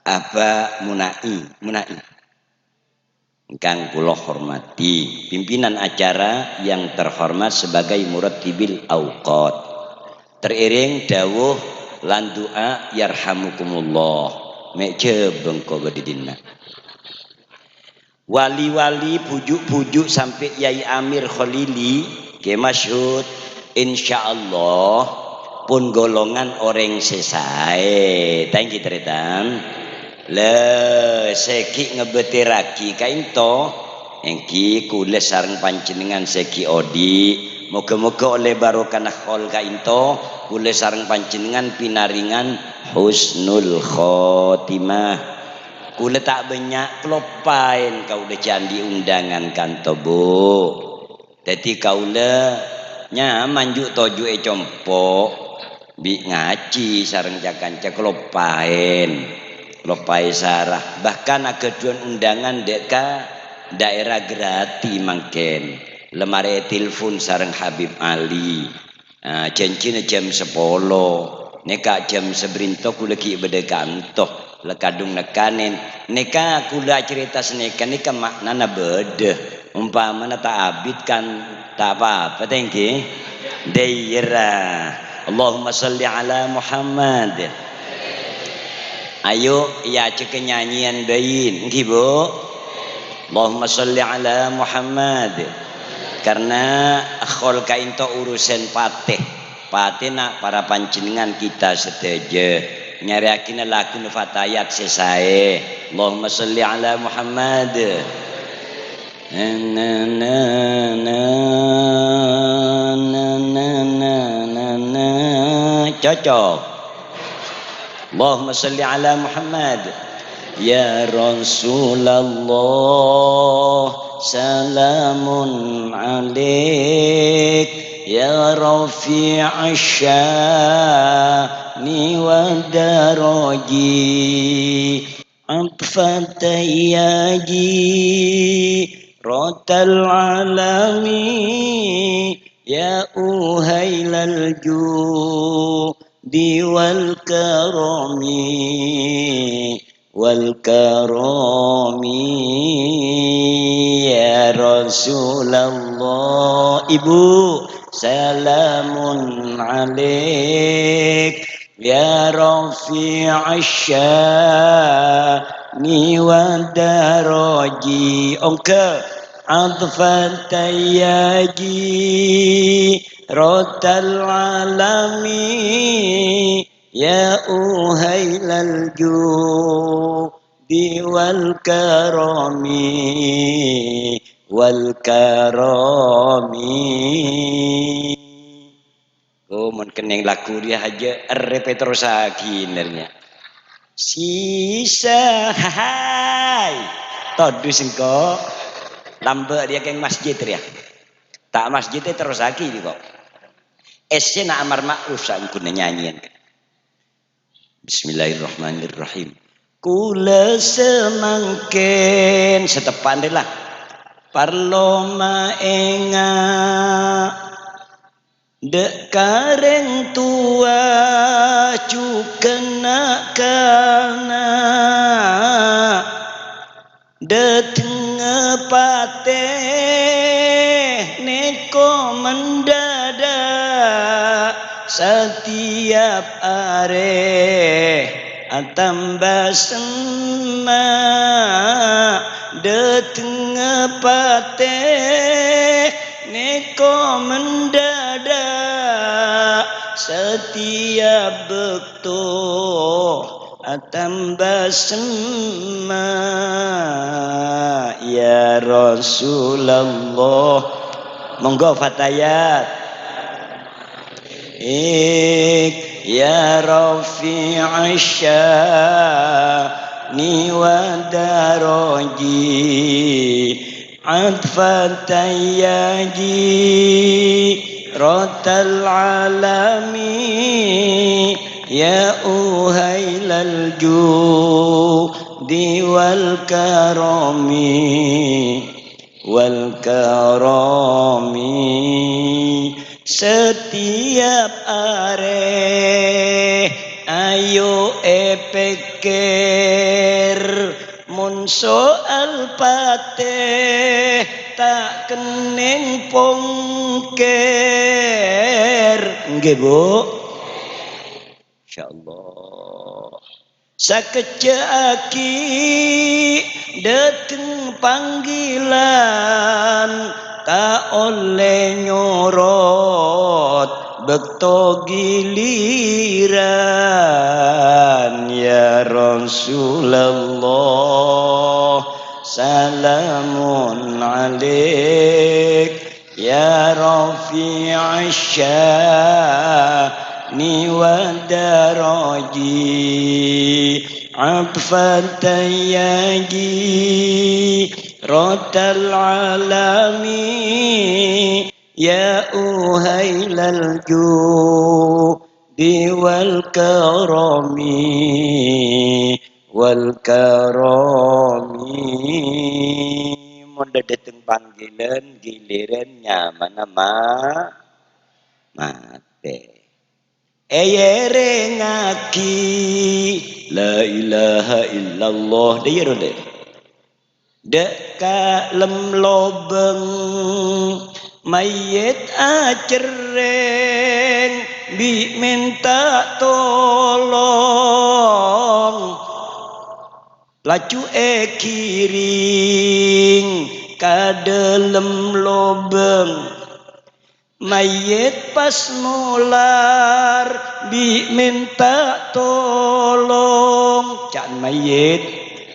Aba Munai, Munai. Ingkang kula hormati, pimpinan acara yang terhormat sebagai murattibil auqat. Teriring dawuh lan du'a yarhamukumullah. Me' jhâbâng ko' bâdâ dinna'. Wali-wali, bujuk-bujuk sampe' Yai Amir Kholili, Kè Masyhud, insyaallah pon golongan orèng sè saè. Ta' ènggi, tarètan? Lè, sè ghi' ngabâtèrraghi ka'ènto, ènggi kulâ sareng panjhennengngan sè ghi' odi'. Moghâ-moghâ ollè barokana khol ka'ènto, kulâ sareng panjhennengngan pinaringan husnul khotimah. Kulâ ta' bânnya' kaloppaèn kaulâ candhi undangan ka'ènto, Bu. Dhâddhi kaulâ nyaman ju' toju' è compo' bi' ngajhi sareng ca-kanca, kaloppaèn. Kaloppaè sara. Bahkan aghâdhuwân undangan dâ' ka daerah Grati mangkèn. Lè marè ètilpon sareng Habib Ali. Ah, jhânjhina jam sapolo. Nèka jam sabârinto kulâ ghi' bâdâ ka'ènto. Lè kadhung nèkanè. Nèka kulâ acarèta sanèka nèka ma'nana bâdâ. Ompamana ta' abit kan ta' pa-apa, ta' ènggi? Dâiyârâ. Allahumma shalli ala Muhammad. Ayo, èajhâghâ nyanyèyan bâi, ènggi, Bu? Allahumma shalli ala Muhammad. Karena khol ka'ènto urusan patè. Patèna para panjhennengngan kita sadhâjâ. Nyarèaghina laguna Fatayat sè saè. Allahumma shalli ala Muhammad. Na, na, na, na, na, na, na, na, na. Cocok. Allahumma shalli ala Muhammad. Ya Rasulullah, salamun alaik, ya rafi'asy syani wad daraji. Atfata ya jiratal alami, ya uhailal judi wal karami, wal karami, ya Rasulullah. Ibu, salamun alaik, ya rafi'asy syani wad daraji. Ongghâ. Atfata ya jiratal alami, ya uhailal judi wal karami, wal karami. Oh, mon kennèng lagu rèya hajâ repèterrosaghi nèr nya. Sisa, hai. Todus engko'. Lambâ' rèya kèng masjid rèya. Ta' masjid terrosaghi engko'. Essèna amar ma'ruf saongghuna nyanyèyan. Bismillahirrahmanirrahim. Kaulâ samangkèn, sateppan rè la. Parlo maènga'. Dâ' ka rèng towa jhughân na'-kana', dâtengnga patè nèko mendadak, satèyap arè atamba semma', dâtengnga patè nèko mendadak, satèyap bâkto atamba semma', ya Rasulullah. Monggo, fatayat. Ik, ya rafi'asy sya'ni wa daraji. Atfatan ya jiratal alami, ya uhailal judi wal karami, wal karami. Satèyap arè, ayo èpèkkèr, mon soal patè ta' kennèng pongkèr. Ngghi, Bu? Insyaallah. Sakejjhâ'aghi dâteng panggilan, ta' ollè nyorot bâkto giliran, ya Rasulullah. Salamun alaik, ya rafi'asy sya'ni wa daraji. Atfatan ya jiratal alami, ya uhailal judi wal karami, wal karami. Mon dâ-, dâteng panggilan, giliran nyamana ma-, matè. Èyèrèngaghi la ilaha illallah. Dâ' iyâ, Ro, dâ'. Dâ' ka lem lobâng mayyit acerrèng bi' mènta tolong. Laju èghiring ka dâlem lobâng. Mayyit pas molar bi' mènta tolong, ca'na mayyit.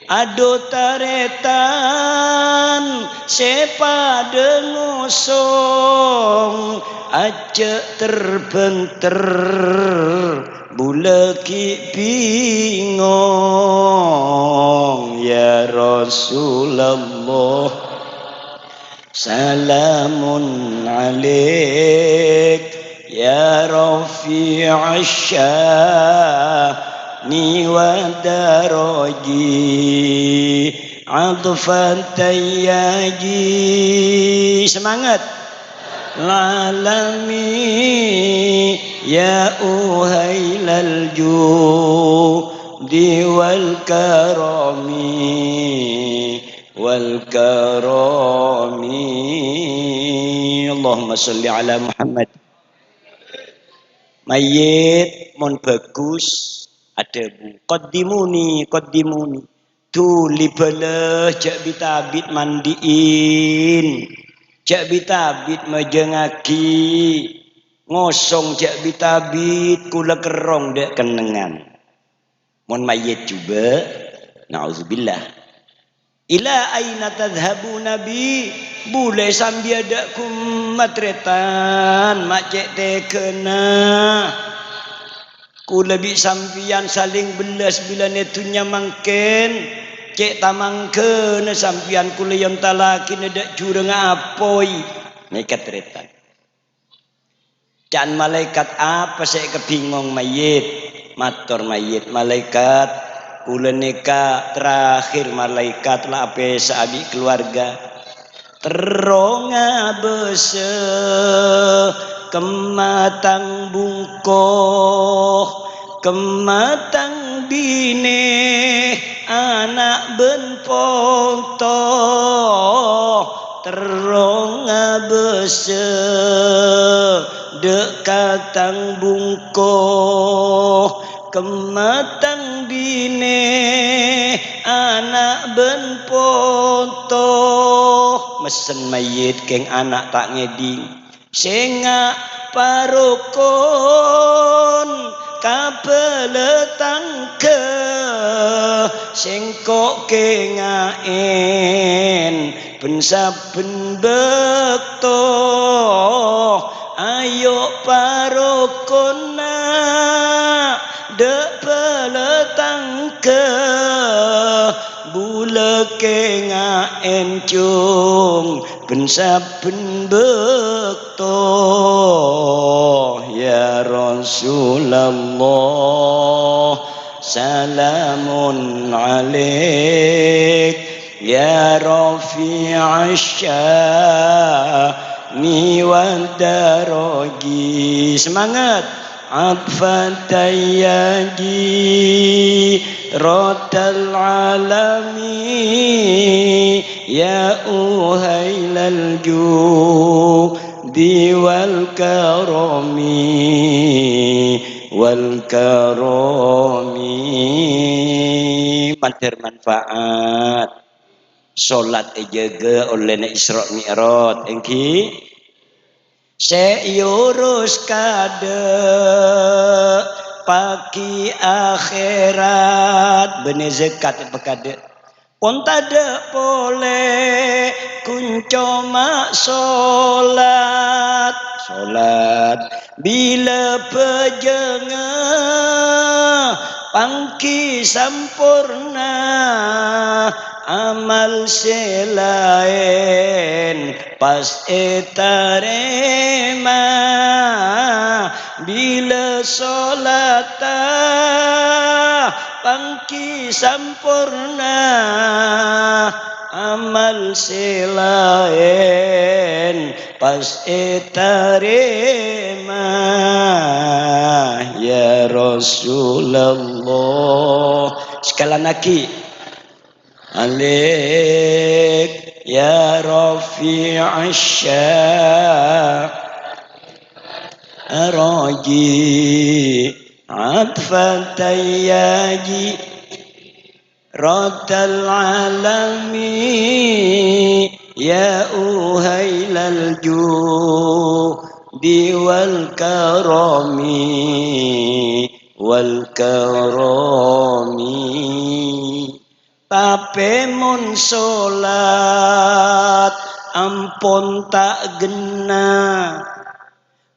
Adhu tarètan sè padâ ngosong, ajâ' ter-bhânter, bulâ ghi' bingong, ya Rasulullah. Salamun alaik, ya rafi'asy sya'ni wa daraji. Atfatan ya ji-, semangat. Lalami, ya uhailal judi wal karami. Wal karami. Allahumma sholli ala Muhammad. Mayyit mon bagus adhâbu, "Qaddimuni, qaddimuni." Dhuli bâlâ, jhâ' bit-abit mandi'in. Jhâ' bit-abit majângaghi. Ngosong jhâ' bit-abit, kaulâ kerrong dâ' kennengngan. Mon mayyit jhubâ', naudzubillah. "Ila aina tadzhabuna bi?" Bulâ sambiyâ dâ' ghumma tarètan, ma' cè' tèghâna. Kaulâ bi' sampèyan salèng bellas bilâna è dhunnya mangkèn, cè' tamangghâna sampèyan kaulâ èontallaghi nèddhâ' jhurângnga apoy. Nèka tarètan. Ca'na malaèkat, "Apa sè èkabingong mayyit?" Mator mayyit, "Malaèkat, kaulâ nèka terakhir malaèkat la apèsa'a bi' kalowarga." Terro ngabâsa kemma tang bungko, kemma tang binè, ana' bân poto. Terro ngabâsa dâ' ka tang bungko, kemma tang binè, ana' bân poto. Messen mayyit kèng ana' ta' ngèdhing. Sènga' parokon kabâlâ tangghâ, sèngko' kènga'èn bân sabbhân bâkto. Ayo' parokonna dâ' bâlâ tangghâ, bulâ kènga'èn, Cong, bân sabbhân bâkto. Ya Rasulullah, salamun alaik, ya rafi'asy sya'ni wad daraji. Semangat. Atfatan ya jiratal alami, ya uhailal judi wal karami, wal karami. Mandhâr manfaat. Salat èjâgâ ollèna Isra Mi'raj, èngghi? Sè èyorus kadâ' paghi akhèrat, bânnè zakat èpakadâ'. Pon tadâ' polè ghun coma salat, salat bilâ bhâjângnga panggi samporna, amal sè laèn pas ètarèma. Bilâ salata panggi samporna, amal sè laèn pas ètarèma, ya Rasulullah. Sekali lagi. Alik ya rafi'asy sya'ni, atfatan ya ji ratal alami, ya uhailal judi wal karami, wal karami. Tapè mon solat ampon ta' ghenna,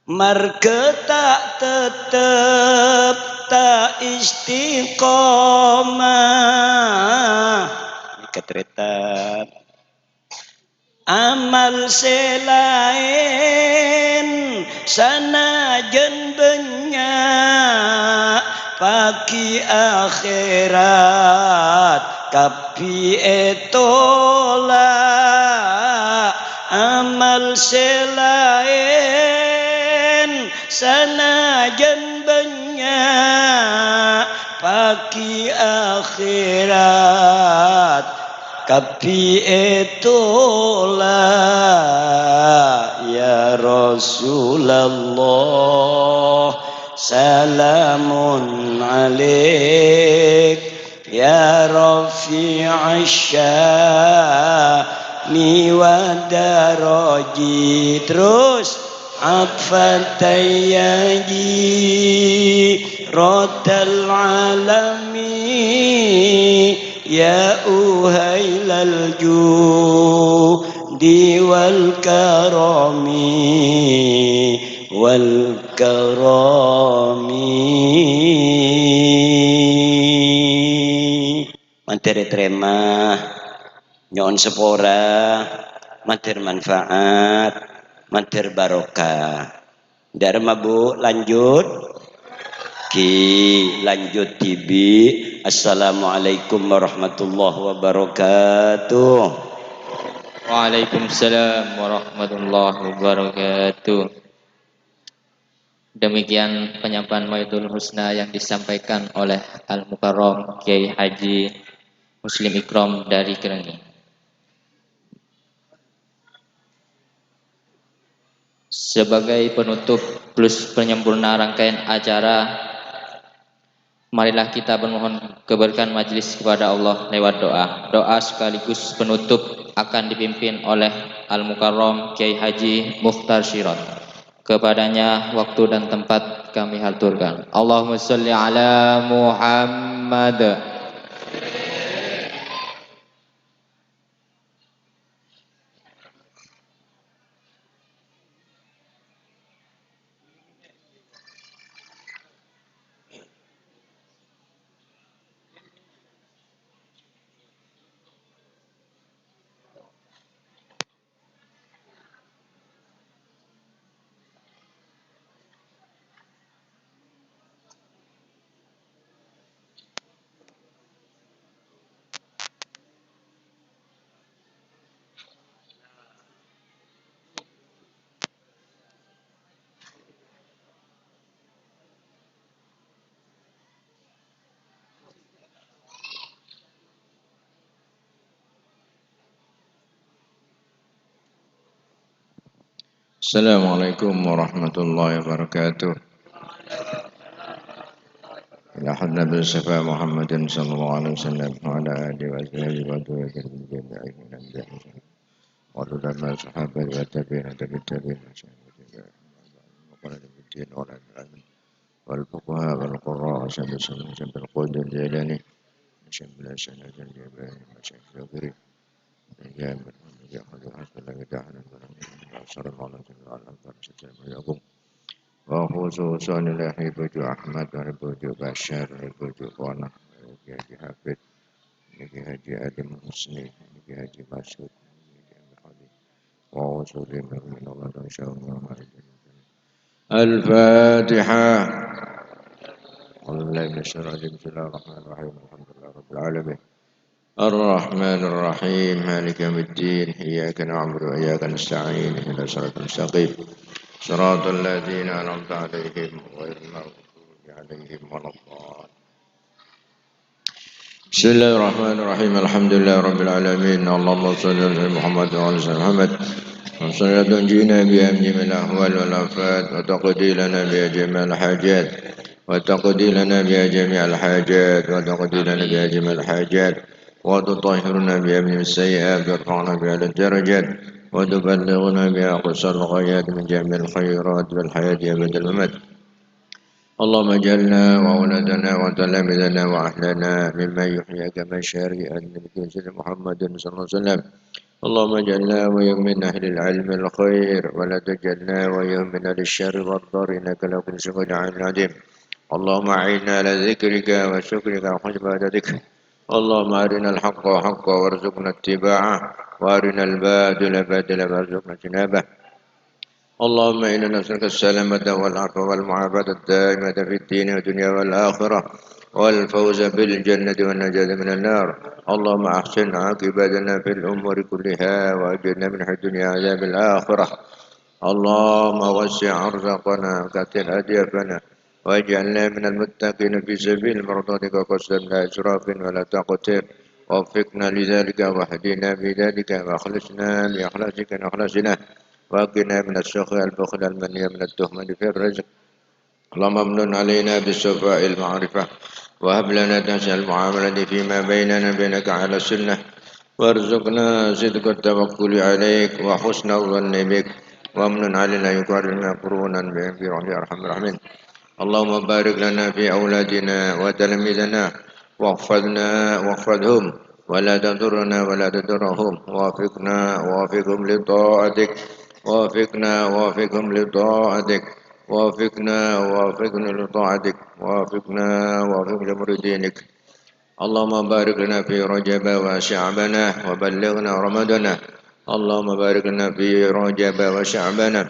marghâ ta' tettep, ta' istiqomah. Katarètan. Amal sè laèn sanajjân bânnya', paghi akhèrat kabbhi ètola'. Amal sè laèn sanajjân bânnya', paghi akhèrat kabbhi ètola', ya Rasulullah. Salamun alaik, ya rafi'asy sya'ni wad daraji. Terus, atfatan ya jiratal alami, ya uhailal judi wal karami, wal karami. Mandhâr ètarèma, nyo'on sapora, mandhâr manfaat, mandhâr barokah. Dâ'remma, Bu, lanjut. Ghi, lanjut dhibi'. Assalamualaikum warahmatullahi wabarakatuh. Waalaikumsalam warahmatullahi wabarakatuh. Demikian penyampaian Maidul Husna yang disampaikan oleh Al-Mukarram Kiai Haji Muslim Ikram dari Kerengi. Sebagai penutup plus penyempurna rangkaian acara, marilah kita bermohon keberkahan majelis kepada Allah lewat doa. Doa sekaligus penutup akan dipimpin oleh Al-Mukarram Kiai Haji Mukhtar Sirot. Kepadanya waktu dan tempat kami haturkan. Allahumma sholli ala Muhammad. السلام عليكم ورحمة الله وبركاته. إلى حضرة النبي المصطفى محمد صلى الله عليه وسلم وعلى آله وأصحابه وذريته أجمعين، الأنبياء والمرسلين والعلماء والصحابة والتابعين وتابع التابعين وأصحاب الهدى والدين والعلماء والفقهاء والقراء وأصحاب السنة وأصحاب القدوة الجيلاني وأصحاب الحسن الجيلاني وأصحاب الشاكرين. Wa khususan ila Habib Bojo Ahmad, Habib Bojo Bashar, Habib Bojo Kona, Habib Haji Hafid, Habib Haji Alim Husni, Habib Haji Masud, Habib Haji Khalid. Wa khususan minallah dan syawal. Al-Fatihah. Bismillahirrahmanirrahim. Alhamdulillahirabbil alamin. الرحمن الرحيم. مالك يوم الدين. إياك نعبد وإياك نستعين. اهدنا الصراط المستقيم. صراط الذين أنعمت عليهم غير المغضوب عليهم ولا الضالين. بسم الله الرحمن الرحيم. الحمد لله رب العالمين. اللهم صل على محمد وعلى آل محمد. وصلاة تنجينا بها من جميع الأهوال والآفات، وتقضي لنا بها جميع الحاجات، وتقضي لنا بها جميع الحاجات، وتقضي لنا بها جميع الحاجات، وتطهرنا بها من السيئات، وترفعنا بها الدرجات، وتبلغنا بها أقصى الغايات من جميع الخيرات في الحياة أبد الممات. اللهم اجعلنا وأولادنا وتلاميذنا وأهلنا ممن يحيا كما شرع النبي سيدنا محمد صلى الله عليه وسلم. اللهم اجعلنا وإياهم من أهل العلم والخير، ولا تجعلنا وإياهم من أهل الشر والضر، إنك على كل شيء قدير. عظيم. اللهم أعنا على ذكرك وشكرك وحسن عبادتك. اللهم أرنا الحق حقا وارزقنا اتباعه، وأرنا الباطل باطلا وارزقنا اجتنابه. اللهم إنا نسألك السلامة والعفو والمعافاة الدائمة في الدين والدنيا والآخرة، والفوز بالجنة والنجاة من النار. اللهم أحسن عاقبتنا في الأمور كلها، وأجرنا من خزي الدنيا وعذاب الآخرة. اللهم وسع أرزاقنا وكثر أضيافنا، واجعلنا من المتقين في سبيل مرضاتك وقصد بلا إسراف ولا تقصير. وفقنا لذلك واهدنا بذلك وأخلصنا بإخلاصك وإخلاصنا، وقنا من السخط والبخل والمنع من التهمة في الرزق. اللهم امن علينا بصفاء المعرفة، وهب لنا تحسين المعاملة فيما بيننا وبينك على السنة، وارزقنا صدق التوكل عليك وحسن الظن بك، وامن علينا يقربنا قربا بك برحمتك يا أرحم الراحمين. اللهم بارك لنا في أولادنا وتلاميذنا، واحفظنا واحفظهم، ولا تضرنا ولا تضرهم، ووفقنا ووفقهم لطاعتك، ووفقنا ووفقهم لطاعتك، ووفقنا ووفقهم لطاعتك، ووفقنا ووفقهم لأمور دينك. اللهم بارك لنا في رجب وشعبنا وبلغنا رمضان. اللهم بارك لنا في رجب وشعبنا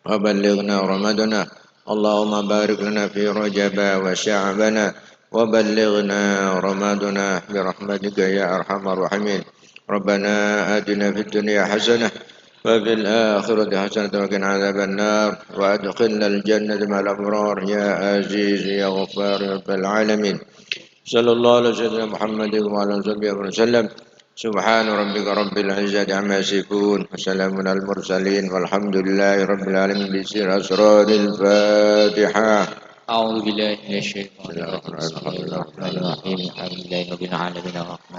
وبلغنا رمضان. اللهم بارك لنا في رجب وشعبنا وبلغنا رمضان برحمتك يا أرحم الراحمين. ربنا آتنا في الدنيا حسنة وفي الآخرة حسنة وقنا عذاب النار وأدخلنا الجنة مع الأبرار يا عزيز يا غفار يا رب العالمين. صلى الله على سيدنا محمد وعلى آله وصحبه وسلم. سبحان ربك رب العزة عما يصفون وسلام على المرسلين والحمد لله رب العالمين. بسر أسرار الفاتحة. أعوذ بالله من الشيطان الرجيم. بسم الله الرحمن الرحيم. الحمد لله رب العالمين الرحمن